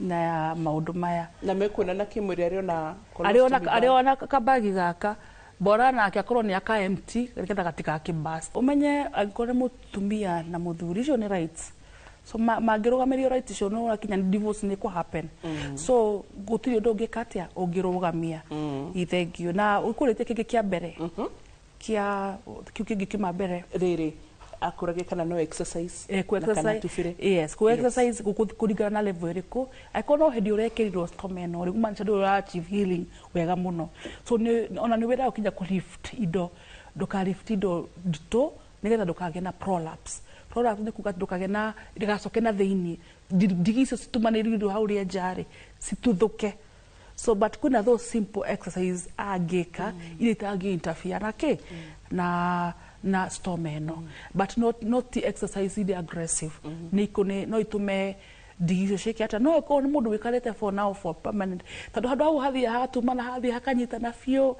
na ya maũndũ maya. Na mekuonana kĩmwĩrĩ arĩ ona arĩ ona colostomy bag? Arĩ ona kabagi gaka bora nake akorwo nĩ aka empty, nĩgetha gatigakĩ ũmenye angĩkorwo nĩ mũtumia na mũthuri, icio nĩ rights. So mangĩrũgamĩrio rights icio, no ũrakinya nĩ divorce nĩ kũ happen. So gũtirĩ ũndũ ũngĩka atĩa ũngĩrũgamia. Thank you. Na ũkũrĩtie kĩngĩ kĩa mbere, kĩa kĩu kĩngĩ kĩma mbere. Rĩrĩ akũrage kana no exercise ku na kana exercise tubire? Yes, ku exercise kũringana na level ĩrĩkũ. Angĩkorwo no hĩndĩ ũrekĩrirwo stoma ĩno rĩ, kumaanisha ndũrĩ ũra achieve healing wega mũno. So nĩ ona nĩ wĩra ũkinya kũ lift indo, ndũka lift indo nditũ nĩgetha ndũkagĩe na prolapse. Prolapse nĩ kuga atĩ ndũkagĩe na ndĩgacoke na thĩinĩ, ndigi icio citumanĩrĩirwo hau rĩenja rĩ, cituthũke. So but kwĩna those simple exercise angĩka iria itangĩ interfere na kĩ na stoma ĩno, but not the exercise iria aggressive nĩ no itũme ndigi icio ciĩke atĩa. No ĩkorwo nĩ mũndũ wĩkarĩte for now for permanent, tondũ handũ hau hathiĩ hagatumana, hathiĩ hakanyitana biũ,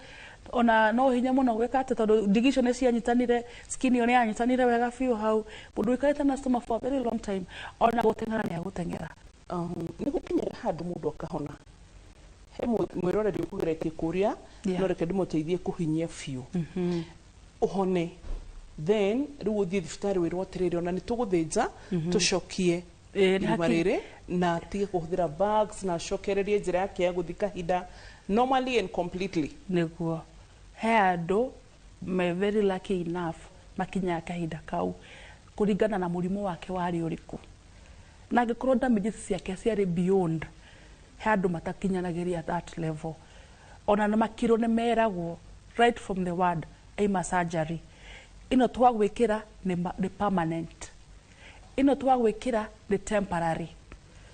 ona no hinya mũno gwĩka atĩ, tondũ ndigi icio nĩ cianyitanire, skin ĩyo nĩ yanyitanire wega biũ hau. Mũndũ wĩkarĩte na stoma for a very long time, ona gũteng'era nĩ agũteng'era. Nĩ gũkinyaga handũ mũndũ akahona? He mwĩroreri ũkũgeretie kũria, no reke ndĩmũteithie kũhinyia biũ ũhone, then rĩu ũthiĩ thibitarĩ wĩrwo atĩrĩrĩ, ona nĩ tũgũthĩnja tũcokie Irima rĩrĩ na atige kũhũthĩra bags na acokererie njĩra yake ya gũthiĩ kahinda normally and completely. Nĩguo he andũ me very lucky enough makinyaga kahinda kau kũringana na mũrimũ wake warĩ ũrĩkũ, na angĩkorwo damages ciake ciarĩ beyond, he andũ matakinyanagĩria that level. Ona nĩ makirwo nĩ meragwo right from the word aima surgery ĩno twagwĩkĩra nĩ permanent, ĩno twagwĩkĩra nĩ temporary.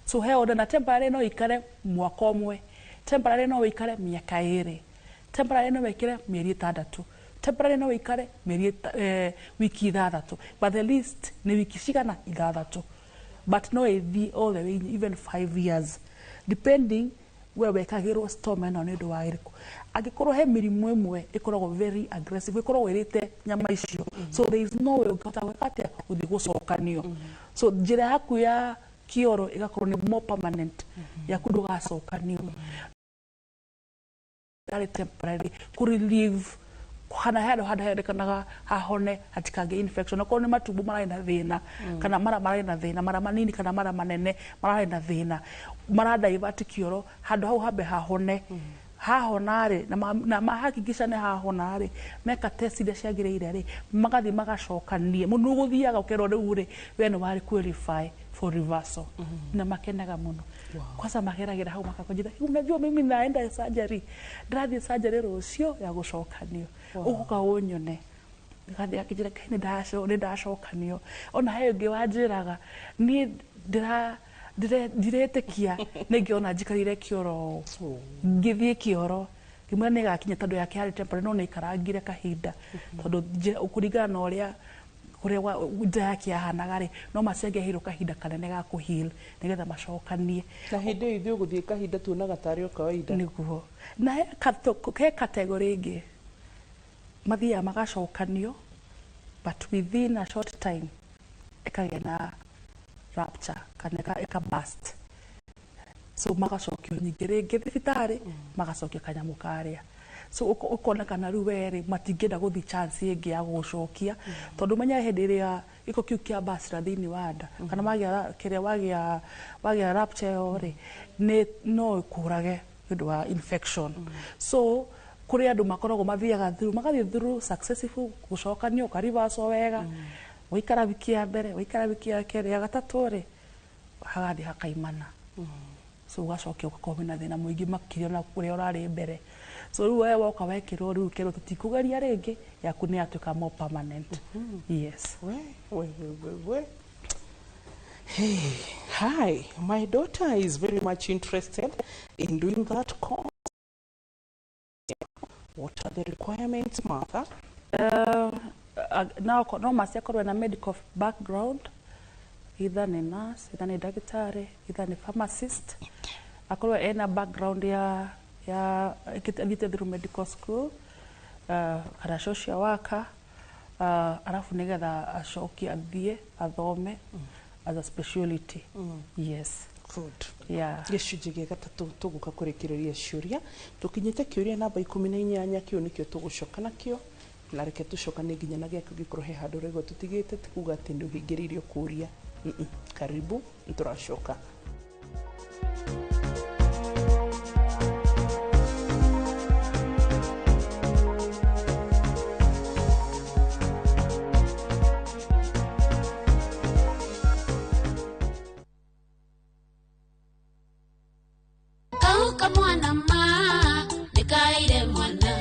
So he ona na temporary no ikare mwaka ũmwe, temporary no ikare mĩaka 2, temporary no ikare mĩeri 6, temporary no ikare mĩeri wiki 6, but the least nĩ wiki cigana 6, but no ĩthiĩ all the way even 5 years depending we wekagĩrwo stoma ĩno nĩ ũndũ wa ĩrĩkũ. Angĩkorwo he mĩrimũ ĩmwe ĩkoragwo very aggressive, ĩkoragwo ĩrĩte nyama icio, so there is no way ũngĩhota gwĩka atĩa gũthiĩ gũcokanio. So njĩra yaku ya kĩoro ĩgakorwo nĩ more permanent, yaku ndũgacokanio, yarĩ temporary kũ relieve kana he handũ herĩkanaga hahone hatikagĩe infection. Okorwo nĩ matumbo mararĩ na thĩna, kana mara mararĩ na thĩna, mara manini kana mara manene mararĩ na thĩna, maradivert kĩoro handũ hau hambe hahone. Hahona rĩ, na mahakikisha nĩ hahona rĩ, meka test iria ciagĩrĩire rĩ, magathiĩ magacokanie mũno. Ũgũthiaga ũkerwo rĩu rĩ, we nĩ warĩ qualify for reversal, na makenaga mũno. Kwanza mageragĩra hau makakonjira, unajua mimi naenda surgery, ndĩrathiĩ surgery rũciũ ya gũcokanio, ũgũka ũnyone. Gathiĩ akĩnjĩra ngai nĩ ndacokanio. Ona he ũngĩ wanjĩraga niĩ ndiretĩkia nĩngĩona njikarire kĩoro, ngĩthiĩ kĩoro ngĩmwĩra nĩgakinya tondũ yake yarĩ temporary, no nĩaikarangire kahinda tondũ kũringana na ũrĩa kũrĩa nja yake yahanaga rĩ, no maciangĩaheirwo kahinda kanene ga kũ heal nĩgetha macokanie. Na hĩndĩ ĩyo ithuĩ gũthiĩ kahinda tuonaga tarĩ o kawaida. Nĩguo. Na he category ĩngĩ mathiaga magacokanio, but within a short time ĩkagĩa na rupture kana ĩka burst, so magacokio nyingĩ rĩngĩ thibitarĩ, magacokio kanyamũ karĩa. So ũkona kana rĩu we rĩ, matingĩenda gũthiĩ chance ĩngĩ ya gũgũcokia, tondũ menya hĩndĩ ĩrĩa gĩko kĩu kĩa burst thĩinĩ wa nda kana wagĩa kĩrĩa wagĩa rupture ĩyo rĩ, nĩ no ĩkũrage nĩ ũndũ wa infection. So kũrĩ andũ makoragwo mathiaga through, magathiĩ through successful gũcokanio, ũkarivaco wega, waikara wiki ya mbere, waikara wiki ya kerĩ, ya gatatũ rĩ, hagathiĩ hakaimana. So ũgacokia ũgakorwo wĩna thĩna mũingĩ makĩria na kũrĩa ũrarĩ mbere. So rĩu we woka wekĩrwo rĩu kerwo tũtikũgeria rĩngĩ, yaku nĩ yatuĩka more permanent. Yes. We, we, we, we. Hey, hi, my daughter is very much interested in doing that course. What are the requirements, Martha? No must akorwo na medical background, either nĩ nurse, either nĩ ndagĩtarĩ, either nĩ pharmacist, akorwo ena background ya athiĩte through medical school, kana social worker, arabu nĩgetha acoke athiĩ athome as a speciality. Yes. Good. Yeah. Gĩcunjĩ gĩa gatatũ tũgũka kũrĩkĩrĩria ciũria, tũkinyĩte kĩũria namba 18, kĩu nĩkĩo tũgũcoka nakĩo, na reke tũcokanie nginya na gĩaku gĩkorwo he handũ ũraigua tũtigĩte, ti kuga atĩ nĩ ũhingĩrĩirio kũria. Karibu, nĩtũracoka. Kauka mwana ma nĩkaire mwana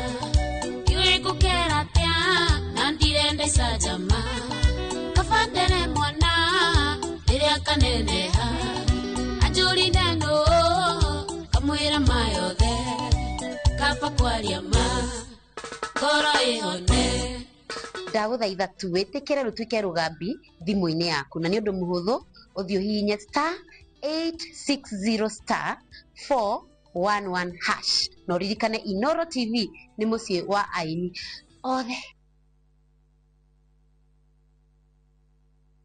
iwe gũkera atĩa na ndirenda icanjama kabandere mwana rĩrĩa kaneneha anjũrire nũ kamwĩra ma yothe kaba kwaria ma ngoro ĩhone. Ndagũthaitha tu wĩtĩkĩre rũtuĩke rũgambi thimũ-inĩ yaku, na nĩ ũndũ mũhũthũ ũthiĩ ũhihinye star 860 star 411 hash, na ũririkane Inoro TV nĩ mũciĩ wa aini othe.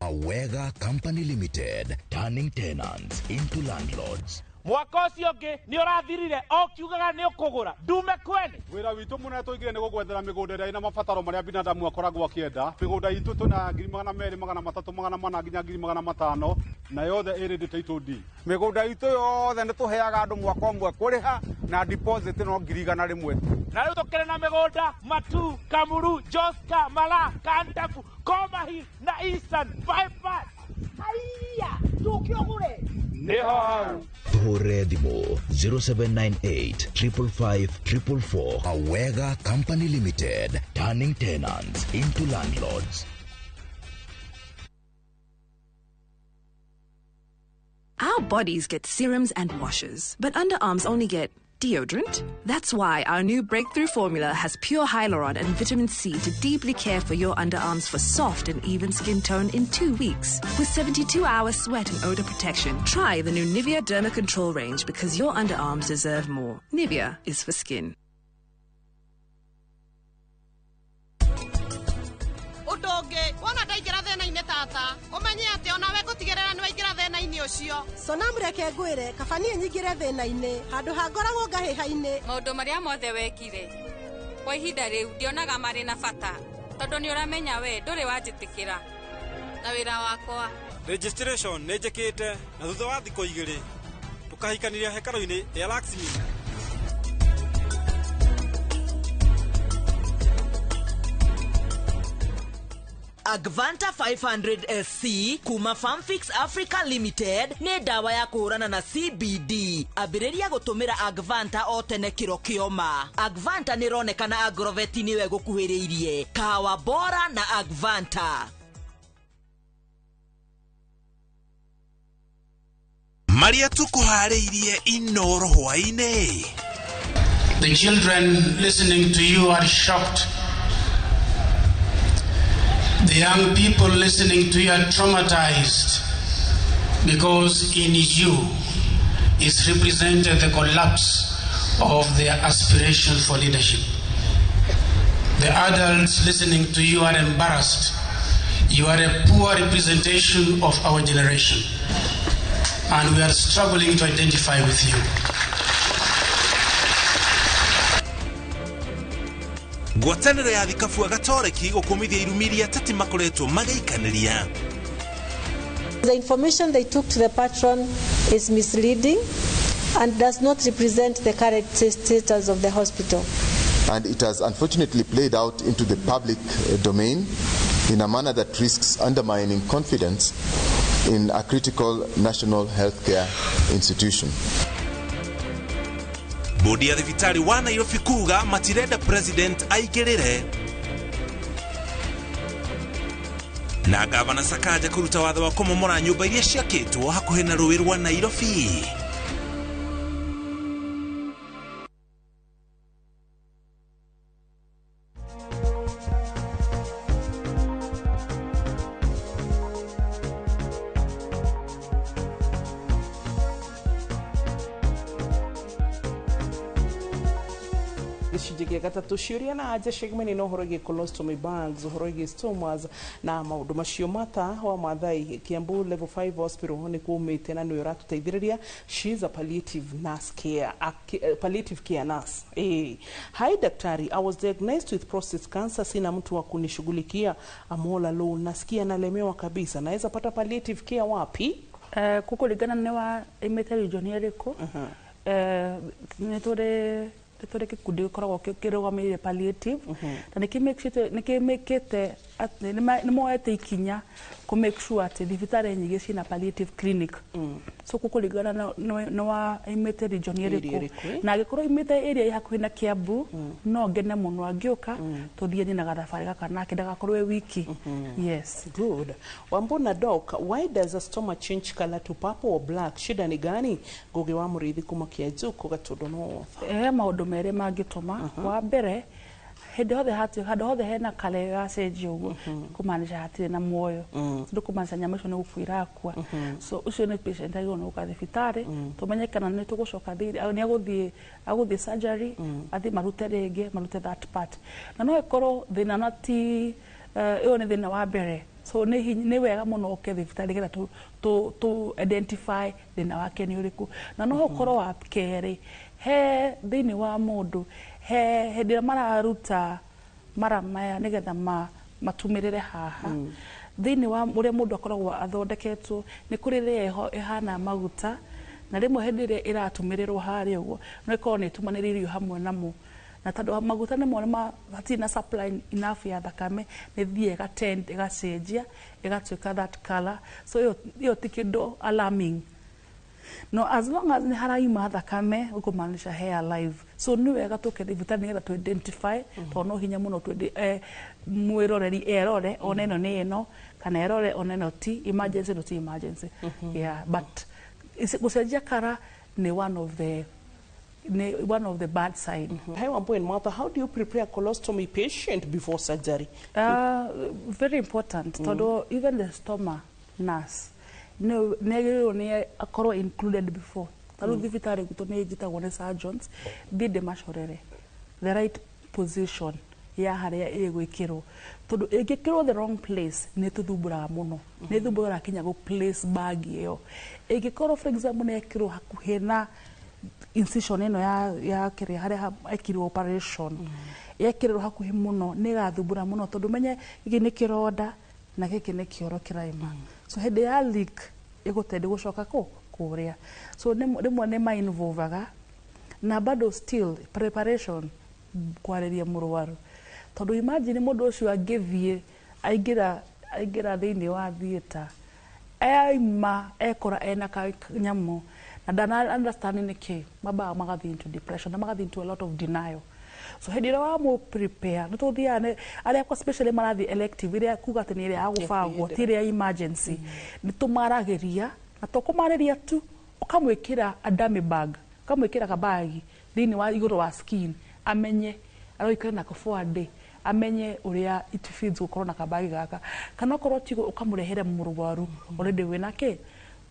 Awega Company Limited, turning tenants into landlords. Mwaka ũcio ũngĩ nĩ ũrathirire o kiugaga nĩ ũkũgũra ndume kwene. Wĩra witũ mũnene tũigire nĩ gũgwethera mĩgũnda ĩrĩa ĩna mabataro marĩa binadamu akoragwo akĩenda. Mĩgũnda itũ twĩna 200,000, 300, 400 nginya 500,000 na yothe ĩrĩ title deed. Mĩgũnda itũ yothe nĩ tũheaga andũ mwaka ũmwe kũrĩha na deposit no 100,000 tu. Na rĩu tũkĩrĩ na mĩgũnda Matu, Kamuru, Joska, Mala, Kandafu, Koma Hill na Eastern Bypass. Haiya, tũke ũgũre. Nĩho hau. Tũhũre thimũ 0798 555 444. Awega Company Limited, turning tenants into landlords. Our bodies get serums and washes, but underarms only get deodorant. That's why our new breakthrough formula has pure hyaluron and vitamin C to deeply care for your underarms for soft and even skin tone in 2 weeks. With 72-hour sweat and odor protection, try the new Nivea Derma Control range because your underarms deserve more. Nivea is for skin. Ũndũ ũngĩ wona ndaingĩra thĩna-inĩ tata ũmenye atĩ onawe ngũtigĩrĩra nĩ waingĩra thĩna-inĩ ũcio. Sonam reke ngwĩre kaba niĩ nyingĩre thĩna-inĩ handũ ha ngoragwo ngahĩha-inĩ. Maũndũ marĩa mothe wekire kwa ihinda rĩu ndionaga marĩ na bata tondũ nĩ ũramenya we ndũrĩ wanjĩtĩkĩra na wĩra wakwa. Registration nĩ njĩkĩte na thutha wa thikũ 2 tũkahikaniria hekarũ-inĩ ya Laxmi. Agvanta 500 SC kuma Farmfix Africa Limited nĩ ndawa ya kũhũrana na CBD. Ambĩrĩria gũtũmĩra Agvanta o tene kĩro kĩoma. Agvanta nĩ ĩronekana Agrovet nĩwe gũkuhĩrĩirie. Kahawa bora na Agvanta. Maria tũkũharĩirie Inoro hwaĩ-inĩ. The children listening to you are shocked. The young people listening to you are traumatized because in you is represented the collapse of their aspiration for leadership. The adults listening to you are embarrassed. You are a poor representation of our generation, and we are struggling to identify with you. Ngwatanĩro ya thikabu Gatoreki gũkũmithia irumi iria ateti makoretwo magĩikanĩria. The information they took to the patron is misleading and does not represent the current status of the hospital. And it has unfortunately played out into the public domain in a manner that risks undermining confidence in a critical national healthcare institution. Bodi ya thibitarĩ wa Nairobi kuga matirenda president aingĩrĩre. Na gavana Sakaja kũruta watho wa kũmomora nyũmba iria ciakĩtwo hakuhĩ na rũĩ rwa Nairobi. Gĩcunjĩ gĩa gatatũ ciũria na anja ciagimani na ũhoro wĩgiĩ colostomy bags, ũhoro wĩgiĩ stomas na maũndũ macio. Mata wa Maathai Kiambu Level 5 Hospital nĩ kumĩte na nĩwe ũratũteithĩrĩria. She is a palliative nurse care, palliative care nurse. Hi daktari, I was diagnosed with prostate cancer, sina mtu wa kunishughulikia, I'm all alone, nasikia nalemewa kabisa, naweza pata palliative care wapi? Kũkũringana nĩ wa imĩte region ĩrĩkũ. Nĩ tũrĩ tũrĩ gĩkundi gĩkoragwo kĩrũgamĩrĩire palliative na nĩkĩmĩkĩte atĩ nĩmoete ikinya kũ make sure atĩ thibitarĩ nyingĩ ciĩna palliative clinic. So kũkũringana nĩ wa imĩte region ĩrĩkũ, na angĩkorwo imĩte area ĩ hakuhĩ na Kiambu no ngene mũno angĩũka tũthiĩ na gathabarĩ gaka nake ndagakorwo e wiki. Yes. Good. Wambona doc, why does a stoma change color to purple or black? Shida ni gani? Ngugi wa Mũrĩithi kuma Kianjuku Gatundu North. Maũndũ merĩ mangĩtũma. Wa mbere hĩndĩ hothe handũ hothe hena kale yacenjia ũguo kũmaanisha hatirĩ na muoyo, tondũ kũmaanisha nyama icio nĩ gũkua irakua. So ũcio nĩ patient agĩrĩirwo nĩ gũka thibitarĩ tũmenye kana nĩ tũgũcoka nĩ agũthiĩ surgery athiĩ marute rĩngĩ marute that part. Na no ĩkorwo thĩna na ti Ĩyo nĩ thĩna wa mbere. So nĩ wega mũno ũke thibitarĩ nĩgetha tu identify thĩna wake nĩ ũrĩkũ. Na no ũkorwo wa kerĩ, he thĩinĩ wa mũndũ he hĩndĩ ĩrĩa mararuta mara maya nĩgetha matumĩrĩre haha, thĩinĩ wa ũrĩa mũndũ akoragwo athondeketwo, nĩ kũrĩ layer ĩho ĩhana maguta, na rĩmwe hĩndĩ ĩrĩa ĩratũmĩrĩrwo harĩa ũguo, no ĩkorwo nĩ ĩtumanĩrĩirio hamwe namo, na tondũ maguta nĩmo hatirĩ na supply enough ya thakame, nĩ thiĩ ĩgatend, ĩgacenjia, ĩgatuĩka that color. So ĩyo ti kĩndũ alarming, no as long as nĩ haraima thakame, ũkũmaanisha he alive. So nĩ wega tũke thibitarĩ nĩgetha tu identify, tondũ no hinya mũno mwĩroreri erore one ĩno nĩ ĩno, kana erore one ĩno ti emergency, no ti emergency. Yeah, but gũcenjia kara nĩ one of the bad sign. Hi Wambo and Martha, how do you prepare colostomy patient before surgery? Very important, tondũ even the stoma nurse nĩ agĩrĩirwo nĩ akorwo included before. Ta rĩu thibitarĩ gwitũ nĩ njĩtagwo nĩ surgeons thiĩ ndĩmacorere the right position ya harĩa ĩgwĩkĩrwo, tondũ ĩngĩkĩrwo the wrong place nĩ tũthumbũraga mũno, nĩ thumbũraga kinya gũ place bag ĩyo. Ĩngĩkorwo, for example, nĩ yekĩrwo hakuhĩ na incision ĩno ya kĩrĩa harĩa ekirwo operation, yekĩrĩrwo hakuhĩ mũno, nĩ ĩgathumbũra mũno, tondũ menye gĩkĩ nĩ kĩronda na gĩkĩ nĩ kĩoro kĩraima. So hĩndĩ ya leak ĩgũtendi gũcoka kũ kũrĩa. So rĩmwe nĩ ma-involvaga, na bado still preparation, kwarĩria mũrwaru, tondũ imagine mũndũ ũcio angĩthiĩ aingĩra thĩinĩ wa theatre, aima ekora ena kanyamũ na ndana understand nĩ kĩ, mambaga magathiĩ into depression na magathiĩ into a lot of denial. So hĩndĩ ĩrĩa wamũ prepare, nĩ tũthiaga nĩ arĩa kwa especially marathiĩ elective, ĩrĩa kuga atĩ nĩ ĩrĩa ya gũbangwo, ti ĩrĩa ya emergency, nĩ tũmaragĩria, na to kũmarĩria tu, ũkamwĩkĩra a dummy bag, ũkamwĩkĩra kabagi thĩinĩ wa igũrũ wa skin, amenye aroikare nako for a day, amenye ũrĩa it feels gũkorwo na kabagi gaka. Kana okorwo tiguo, ũkamũrehere mũrwaru already wĩna kĩ,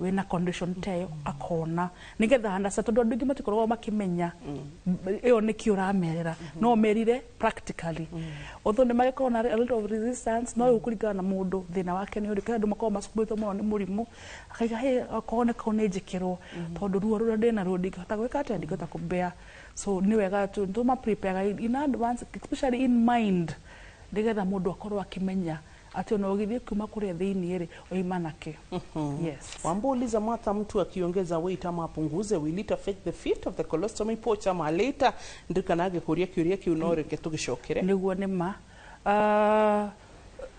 wĩna condition ta ĩyo, akona nĩgetha understand, tondũ andũ aingĩ matikoragwo makĩmenya ĩyo nĩkĩ ũramerera. No merire practically, although nĩ magĩkorwo na a lot of resistance, no rĩu kũringana na mũndũ thĩna wake nĩ ũrĩkũ. Andũ makoragwo macumbũrĩtwo mũno nĩ mũrimũ, akaiga, "Hey, okorwo nĩ kau nĩ njĩkĩrwo, tondũ ruo rũrĩa ndĩna ruo ndingĩhota gwĩka atĩa, ndingĩhota kũbear." So nĩ wega tũma prepare in advance, especially in mind, nĩgetha mũndũ akorwo akĩmenya atĩ ona ũgĩthiĩ kuma kũrĩa thĩinĩ rĩ, oima nakĩ. Yes. Wambo uliza Martha, mtu akiongeza weight ama apunguze, will it affect the fit of the colostomy pouch ama later? Ndikanage kũria kĩũria kĩu, no reke tũgĩcokere. Nĩguo nĩ ma.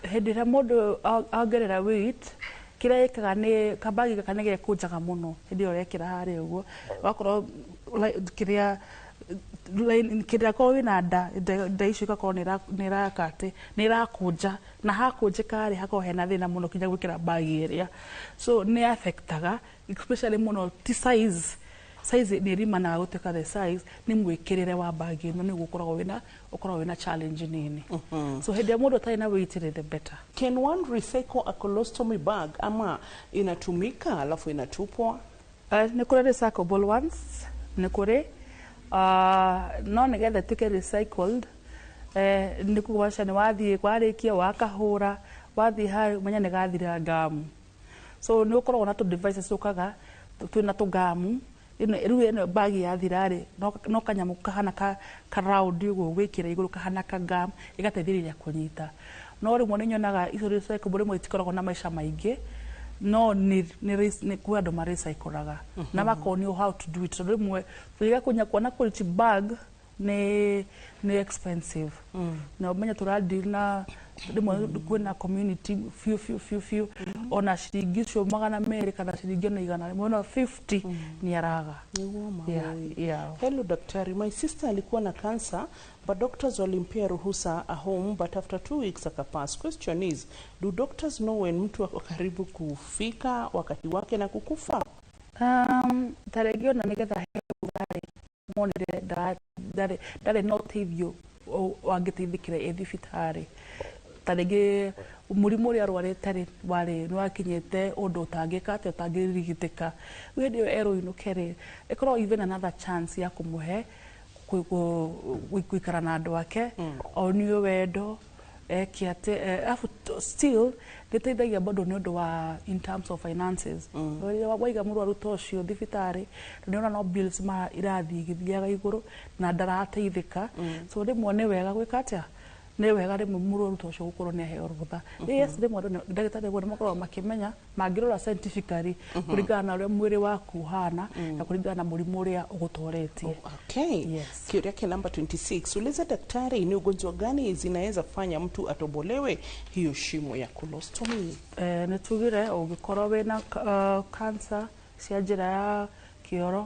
Hĩndĩ ĩrĩa mũndũ ongerera weight, kĩrĩa ĩkaga nĩ kabagi gaka nĩ gekũnjaga mũno hĩndĩ ĩyo ũrekĩra harĩa ũguo, wakorwo kĩrĩa kĩrĩa korwo wĩna nda icio igakorwo nĩ ĩraka atĩ nĩ ĩrakũnja, na hakũnjĩka rĩ, hakorwo hena thĩna mũno kinya gwĩkĩra bagi ĩrĩa. So nĩ affectaga especially mũno, ti size, size nĩ ĩrimanaga gũtuĩka the size, nĩ mwĩkĩrĩre wa bagi ĩno nĩguo ũkoragwo wĩna challenge nini. So hĩndĩ ĩrĩa mũndũ atarĩ na weight rĩ, the better. Can one recycle a colostomy bag ama inatumika alafu inatupwa? Nĩ kũrĩ recyclable ones, nĩ kũrĩ, no nĩgetha ĩtuĩke recycled, nĩ kũmaca nĩ wathiĩ warĩkia wakahũra, wathiĩ harĩa ũmenye nĩ gathira ngamu. So nĩ ũkoragwo na tũ devices tũkaga twĩna tũgamu ĩno. Rĩu ĩno bagi yathira rĩ, no kanyamũ kahana ka round ũguo gwĩkĩra igũrũ, kahana ka gum, ĩgateithĩrĩria kũnyita. No rĩmwe nĩ nyonaga icio recyclable rĩmwe itikoragwo na maica maingĩ, no nĩ kwĩ andũ marecyclaga na makonio how to do it, tondũ rĩmwe tũiga kũnya kuona quality bag nĩ expensive, na ũmenye tũradeal na rĩmwe kwĩna community few few few few, ona ciringi icio 200 kana ciringi ona 100, ona 50 nĩ araga. Nĩguo ma. Yeah. Hello daktari, my sister alikuwa na cancer but doctors walimpea ruhusa a home, but after 2 weeks akapass. Question is, do doctors know when mtu ako karibu kufika wakati wake na kukufa? Ta rĩngĩ ona nĩgetha heo rũtha rĩ, monire ndarĩ na ũteithio angĩteithĩkĩra ĩ thibitarĩ. Ta rĩngĩ mũrimũ ũrĩa arwarĩte rĩ, warĩ nĩ wakinyĩte ũndũ ũtangĩka atĩ ũtangĩrigitĩka. Rĩu hĩndĩ ĩyo erwo inũke rĩ, ĩkorwo even another chance ya kũmũhe gũikara na andũ ake, onio wendo. Eke atĩ afu still nĩteithagia bado nĩ ũndũ wa in terms of finances. Rĩrĩa waiga mũrwaru ta ũcio thibitarĩ, nĩ ũrona no bills ma irathiĩ igĩthiaga igũrũ na ndarateithĩka. So rĩmwe nĩ wega gwĩka atĩa, nĩ wega rĩmwe mũrwaru ta ũcio gũkorwo nĩ aheo rũtha. Yes, rĩmwe andũ ndagĩtarĩ rĩmwe nĩ makoragwo makĩmenya mangĩrora scientifically kũringana na ũrĩa mwĩrĩ waku ũhana na kũringana na mũrimũ ũrĩa ũgũtoretie. Okay. Yes. Kĩũria kĩa namba 26, uliza daktari ni ugonjwa gani zinaweza fanya mtu atobolewe hiyo shimo ya colostomy. Nĩ tugire ũngĩkorwo wĩna cancer cia njĩra ya kĩoro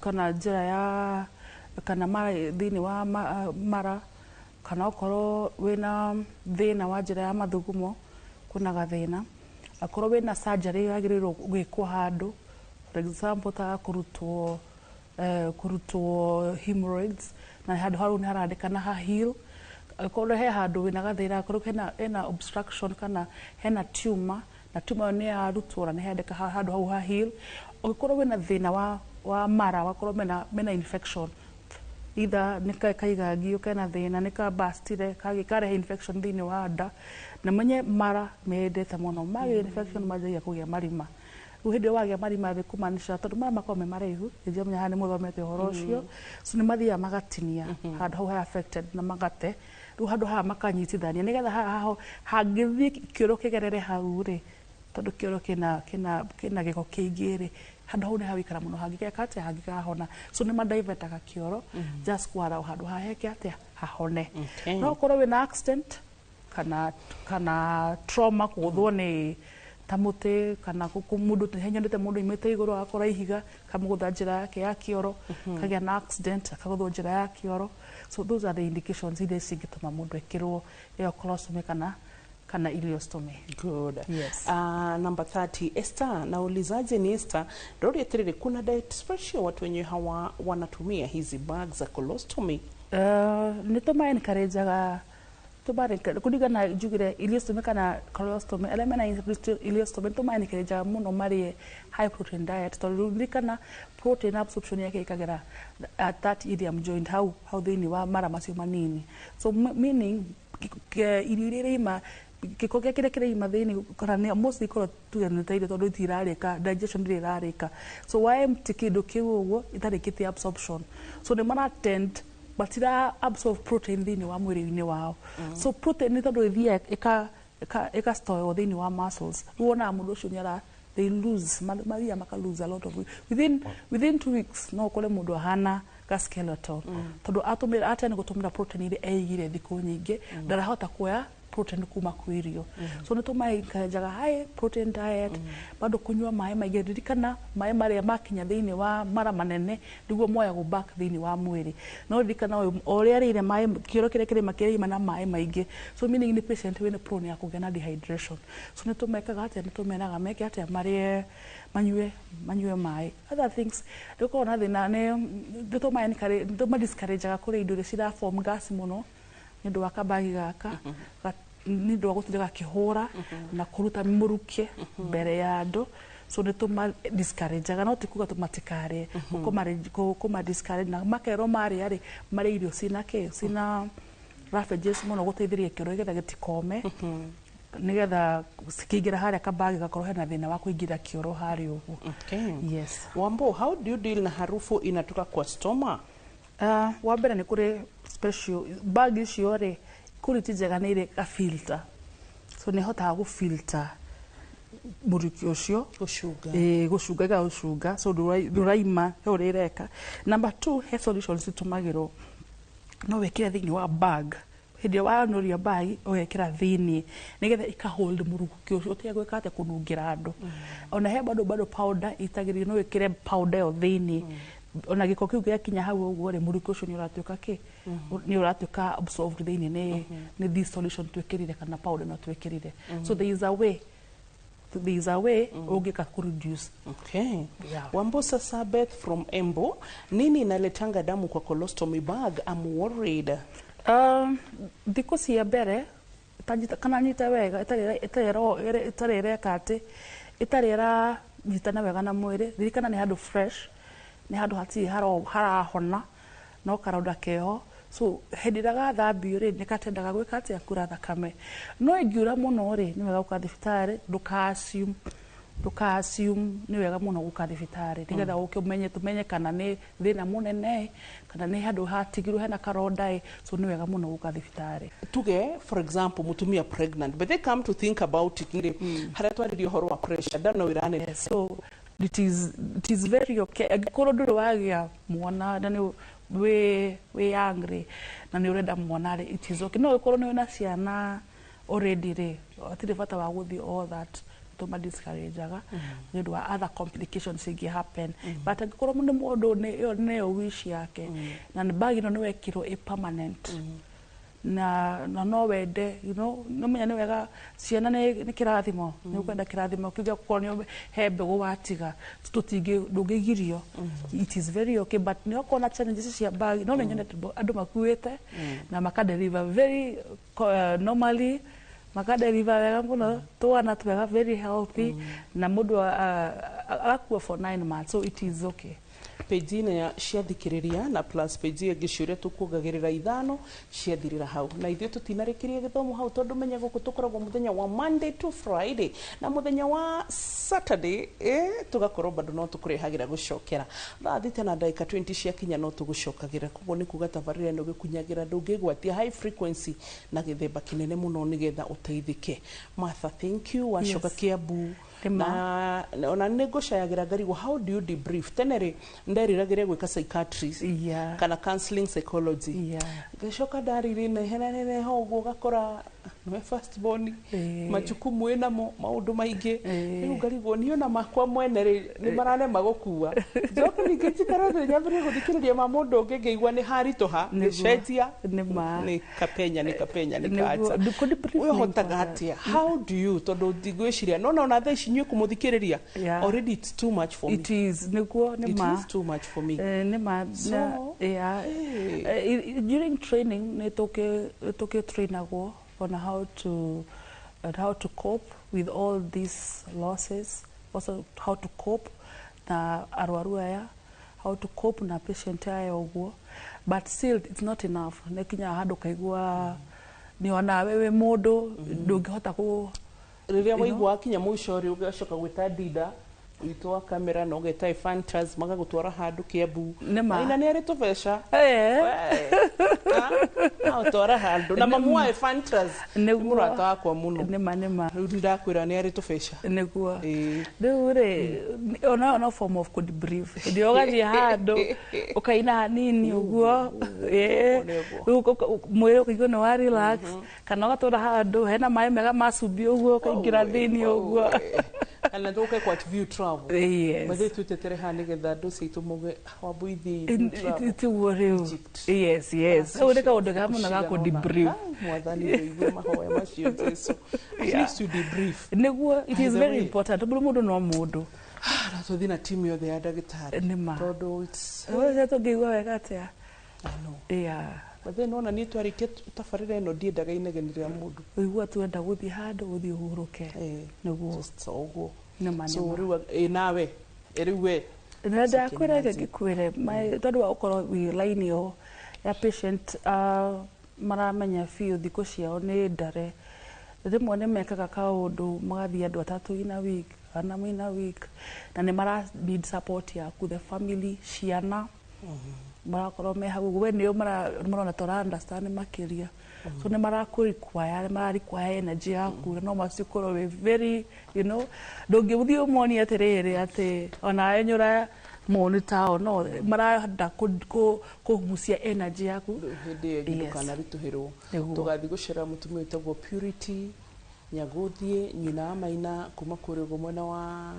kana njĩra ya kana mara, thĩinĩ wa mara, kana okorwo wĩna thĩna wa njĩra ya mathugumo, kwĩna gathĩna, akorwo wĩna surgery yagĩrĩirwo gwĩkwo handũ, for example ta kũrutwo hemorrhoids, na handũ hau nĩ harandĩkana ha heal, akorwo he handũ wĩna gathĩna, akorwo hena obstruction kana hena tumor na tumor ĩyo nĩ yarutwo na nĩ handĩka handũ hau ha heal, ũngĩkorwo wĩna thĩna wa mara, wakorwo mena infection, either nĩ kaigangio kena thĩna, nĩ kabastire karehe infection thĩinĩ wa nda, na menye mara mendete mũno magĩa infection manjagia kũgĩa marima. Rĩu hĩndĩ ĩyo wagĩa marima rĩ, kũmaanisha tondũ mara makoragwo me maraihu, nĩnjamenya haha nĩ mũthomete ũhoro ũcio, so nĩ mathiaga magatinia handũ hau ha affected na magate, rĩu handũ haha makanyitithania nĩgetha haha haho hangĩthiĩ kĩoro kĩgerere hau rĩ, tondũ kĩoro kĩna gĩko kĩingĩ rĩ, handũ hau nĩ hagũikara mũno hangĩgeka atĩa, hangĩkahona. So nĩ madivetaga kĩoro just kwara handũ haha heke atĩa, hahone. No ũkorwo wĩna accident kana trauma, kũgũthwo nĩ ta mũtĩ kana mũndũ henyonete mũndũ imĩte igũrũ agakora ihiga kamũgũtha njĩra yake ya kĩoro, kagĩa na accident akagũthwo njĩra ya kĩoro. So those are the indications iria cingĩtũma mũndũ ekĩrwo ĩyo colostomy kana ileostomy. Good. Yes. Number 30, Esther, naulizaje ni Esther, Rori atiriri, kuna diet special watu wenye hawa wanatumia hizi bags za colostomy? Nĩ tũma encourageaga kũringana njugire ileostomy kana colostomy, arĩa mena ileostomy nĩ tũma encourageaga mũno marĩe high protein diet, tondũ ririkana protein absorption yake ĩkagera at that ileum joint hau thĩinĩ wa mara macio manini. So meaning irio iria iraima, gĩko gĩa kĩrĩa kĩraima thĩinĩ kana nĩ mostly ikorwo tuge nĩ ta irio, tondũ itirarĩka, digestion ndĩrĩ ĩrarĩka, so wa empty kĩndũ kĩu ũguo itarĩkĩtie absorption, so nĩ mara tend matira absorb protein thĩinĩ wa mwĩrĩ-inĩ wao. So protein nĩ tondũ ĩthiaga ĩka store thĩinĩ wa muscles, rĩu wonaga mũndũ ũcio nĩ ara they lose, mathiaga maka lose a lot of weight within 2 weeks. No ũkore mũndũ ahana ga skeleton, tondũ atũmĩra atĩa nĩ gũtũmĩra protein iria eigire thikũ nyingĩ, ndarahota kuoya protein kuma kwĩ irio. So nĩ tũmaencourageaga high protein diet, bado kũnyua maĩ maingĩ. Ririkana maĩ marĩa makinya thĩinĩ wa mara manene nĩguo moyagwo back thĩinĩ wa mwĩrĩ, no ririkana ũyũ o ũrĩa arĩire maĩ, kĩoro kĩrĩa kĩrĩma kĩraima na maĩ maingĩ, so meaning nĩ patient wĩna prone ya kũgĩa na dehydration. So nĩ tũmekaga atĩa, nĩ tũmeraga meke atĩa, marĩe, manyue maĩ. Other things nĩ ũkoragwo na thĩna, nĩ tũma discourageaga kũrĩa indo iria cira form gas mũno nĩ ũndũ wa kabagi gaka, nĩ ũndũ wa gũtinda gakĩhũra na kũruta mũrukĩ mbere ya andũ. So nĩ tũma discourageaga, no ti kuga matikarĩe, kũma discourage na makerwo marĩa rĩ, marĩe irio cina kĩ, cina roughages mũno, gũteithĩrĩria kĩoro nĩgetha gĩtikome, nĩgetha cikĩingĩra harĩa kabagi gakorwo hena thĩna wa kũingĩra kĩoro harĩa ũguo. Yes. Wambo, how do you deal na harufu inatoka kwa stoma? Wa mbere nĩ kũrĩ special bag icio rĩ, quality njega nĩ irĩ ka filter, so nĩ ĩhotaga gũ filter mũrukĩ ũcio. Gũcunga. Ĩĩ, gũcunga, ĩgagũcunga, so ndũraima he ũrĩa ĩreka. Number two, he solutions itũmagĩrwo, no wĩkĩre thĩinĩ wa bag, hĩndĩ ĩrĩa wanoria bag ũgekĩra thĩinĩ nĩgetha ĩka hold mũrukĩ ũcio ũtige gwĩka atĩa, kũnungĩra andũ. Ona he bado powder itagĩrĩire, no wĩkĩre powder ĩyo thĩinĩ, ona gĩko kĩu gĩakinya hau ũguo rĩ, mũrukĩ ũcio nĩ ũratuĩka kĩ, nĩ ũratuĩka absorbed thĩinĩ nĩ this solution twĩkĩrire kana powder ĩno twĩkĩrire. So there is a way ũngĩka kũ reduce. Okay. Yeah. Wambosa Sabeth from Embo, nini inaletanga damu kwa colostomy bag? I'm worried. Thikũ cia mbere kana nyite wega, ĩtarĩ ĩreka atĩ ĩtarĩ ĩranyitana wega na mwĩrĩ, ririkana nĩ handũ fresh, nĩ handũ hatirĩ harahona no karonda keho. So hĩndĩ ĩrĩa gathambio rĩ, nĩ katendaga gwĩka atĩa, kura thakame. No ĩngiura mũno rĩ, nĩ wega gũka thibitarĩ. Ndũka assume, nĩ wega mũno gũka thibitarĩ nĩgetha ũke ũmenye, tũmenye kana nĩ thĩna mũnene kana nĩ handũ hatigirwo hena karonda ĩ. So nĩ wega mũno gũka thibitarĩ. Tuge, for example, mutumia pregnant, but they come to think about it rĩ, harĩa twarĩria ũhoro wa pressure ndano ĩrane. So it is very okay angĩkorwo ndũrĩ wagĩa mwana na nĩ wĩ young rĩ, na nĩ ũrenda mwana rĩ, it is okay. No ĩkorwo nĩ wĩna ciana already rĩ, hatirĩ bata wa gũthiĩ all that tũma discourageaga nĩ ũndũ wa other complications ingĩ happen. But angĩkorwo nĩ mũndũ ĩyo nĩyo wish yake na nĩ bag ĩno nĩ wekĩrwo ĩ permanent na no wende, no menya nĩ wega, ciana nĩ kĩrathimo, nĩ ũkwenda kĩrathimo kĩu gĩa gũkorwo nĩ he mbegũ watiga, tũtingĩ ndũngĩgirio, it is very okay. But nĩ okorwo na challenges cia bag, no nĩ nyonete andũ makuĩte na makadeliver very normally, makadeliver wega mũno, twana twega, very healthy, na mũndũ agakua for 9 months, so it is okay. Page-inĩ ya ciathikĩrĩria na plus page ĩngĩ ciũria tũkuongagĩrĩra ithano ciathirĩra hau, na ithuĩ tũtinarĩkĩria gĩthomo hau, tondũ menya gũkũ tũkoragwo mũthenya wa Monday to Friday, na mũthenya wa Saturday tũgakorwo bado no tũkũrehagĩra gũcokera thaa 6 na ndagĩka 20 ciakinya, no tũgũcokagĩra. Koguo nĩ kuga tabarĩra ĩno gĩkunyagĩra ndũngĩgwatia high frequency na gĩthemba kĩnene mũno nĩgetha ũteithĩke. Martha, thank you. Wacoka Kiambu Nĩma. na ona nĩ ngũcayagĩra ngarigwo, how do you debrief? Tene rĩ, nderiragĩria gwĩka psychiatrist kana counseling psychology. Ngacoka ndarire nehenaneneha ũguo, ũgakora nĩwe first born, majukumu ĩnamo maũndũ maingĩ. Rĩu ngarigwo niĩ ona makwa mwene rĩ, nĩ maranema gũkua, njoke ningĩ njikare thĩ nyambĩrĩrie gũthikĩrĩria ma mũndũ ũngĩ, ngĩigua nĩ haritũha. Ngĩcenjia. Nĩma. Nĩ kapenya, nĩ kapenya, nĩ Nĩguo. kacha. Kũdebrief nĩ Ũhotaga important. atĩa? How do you, tondũ ndigwĩciria nona ona thaa ici inyuĩ kũmũthikĩrĩria already it's too much for me. It is, nĩguo, It nĩma. is too much for me. Nĩma. So, yeah. hey. During training nĩ tũkĩ-trainagwo on how to cope with all these losses, also how to cope na arwaru aya, how to cope na patient aya ũguo. But still it's not enough. Nĩ kinya handũ kaigua nĩ onawe wĩ mũndũ ndũngĩhota kũ Rĩrĩa you know? waigua wakinya mũico rĩ, ũgacoka gwĩta ndinda witũ wa kamera na ũgeta Efantas magagũtwara handũ Kiambu. Nĩma. Maina nĩ arĩ tũbeca agũtwara handũ na mamu wa Efantas nĩ mũrata wakwa mũno. Nĩma, nĩma. Rĩu ndakwĩra nĩ arĩ tũbeca. Nĩguo. Rĩu rĩ, onayo no form of kũdebrief. Hĩndĩ ĩyo ũgathiĩ handũ ũkaina hanini ũguo, rĩu mwĩrĩ ũkaigua nĩ wa relax, kana ũgatũra handũ hena maĩ mega ma cumbĩ ũguo, ũkaingĩra thĩinĩ ũguo. Kana tũke kwa View Travel. Yes. Mathiĩ twĩtetere haha nĩgetha andũ citũ mauge Wambui thiĩ View Travel. Tiguo rĩu, yes, hau nĩ kaũndũ kega mũno ga kũdebrief. Mwathani wĩigue mahoya macio, Jesu. At least you debrief. Nĩguo, it By is the very way, important tondũ mũndũ no mũndũ. Na tũthiĩ na timu yothe ya ndagĩtarĩ. Nĩma. Tondũ it's Ũcio tũngĩigua wega atĩa? I know. But then ona niĩ twarĩkia tabarĩra ĩno ndiendaga inegeni rĩa mũndũ. Ũigua tuenda gũthiĩ handũ, gũthiĩ ũhurũke. Nĩguo. Just ũguo. Nĩma. So Nĩma. rĩu ĩ nawe rĩu we Na ndakwĩra, imagine. reke ngĩkwĩre, tondũ wa gũkorwo wĩ line ĩyo ya patient, maramenya biũ thikũ ciao nĩ ndare, rĩmwe nĩ mekaga kaũndũ magathiĩ andũ atatũ in a week kana in a week, na nĩ mara need support yaku, the family, ciana marakorwo me hau ũguo, we nĩo marona ta ũra understand makĩria, so nĩ marakũ require, nĩ mara require energy yaku, na no macikorwo wĩ very, ndũngĩthiĩ ũmonie atĩrĩrĩ atĩ onawe nĩ ũra monitor, no marenda kũgucia energy yaku. Hĩndĩ ĩyo ĩngĩ ndũkanaritũhĩrwo. Nĩguo. Tũgathiĩ gũcera mũtumia wĩtagwo Purity Nyagũthiĩ, nyina wa Maina, kuma kũrĩa ũguo mwena wa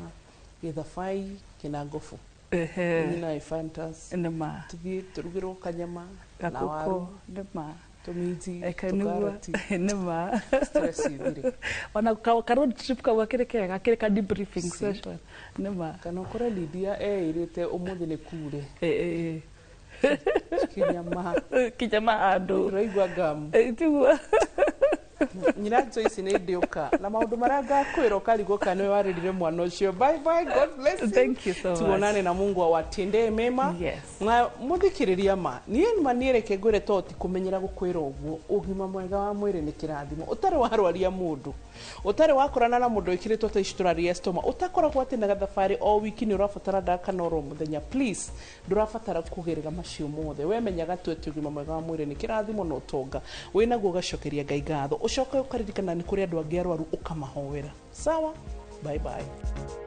Gĩthabai Kĩnangobu. Nyina wa Ephantus. Nĩma. Tũthiĩ tũrugĩrwo kanyama na Gakũkũ. waru, Nĩma. tũminji, Eka nĩguo. tũkaroti. Nĩma. Stress ithire. Ona ka road trip kau gakĩrĩ kega, gakĩrĩ ka debriefing session, nĩma. Kana ũkore Lydia eĩrĩte ũmũthĩ nĩ kure kinyama. Kinyama handũ. Ũraigua ngamu. Tiguo. Nyina Joyce, nĩ ndĩũka na maũndũ marĩa ngakwĩra, ũkarigwo kana nĩwe warĩrire mwana ũcio. Bye bye, God bless you. Thank you so much. Tuonane na Mungu awatendee mema. Yes. Na mũthikĩrĩria, ma niĩ ma niĩ reke ngwĩre, to ti kũmenyera gũkwĩra ũguo, ũgima mwega wa mwĩrĩ nĩ kĩrathimo. Ũtarĩ warwaria mũndũ, ũtarĩ wakorana na mũndũ wĩkĩrĩtwo ta ici tũraria stoma, ũtakoragwo atĩ na gathabarĩ o wiki nĩ ũrabatara ndawa kana oro mũthenya, please, ndũrabatara kũgerera macio mothe. We menyaga tu atĩ ũgima mwega wa mwĩrĩ nĩ kĩrathimo na ũtonga wĩnaguo, ũgacokeria Ngai ngatho, ũcoke ũkaririkana nĩ kũrĩ andũ angĩ arwaru, ũkamahoera. Sawa, bye bye.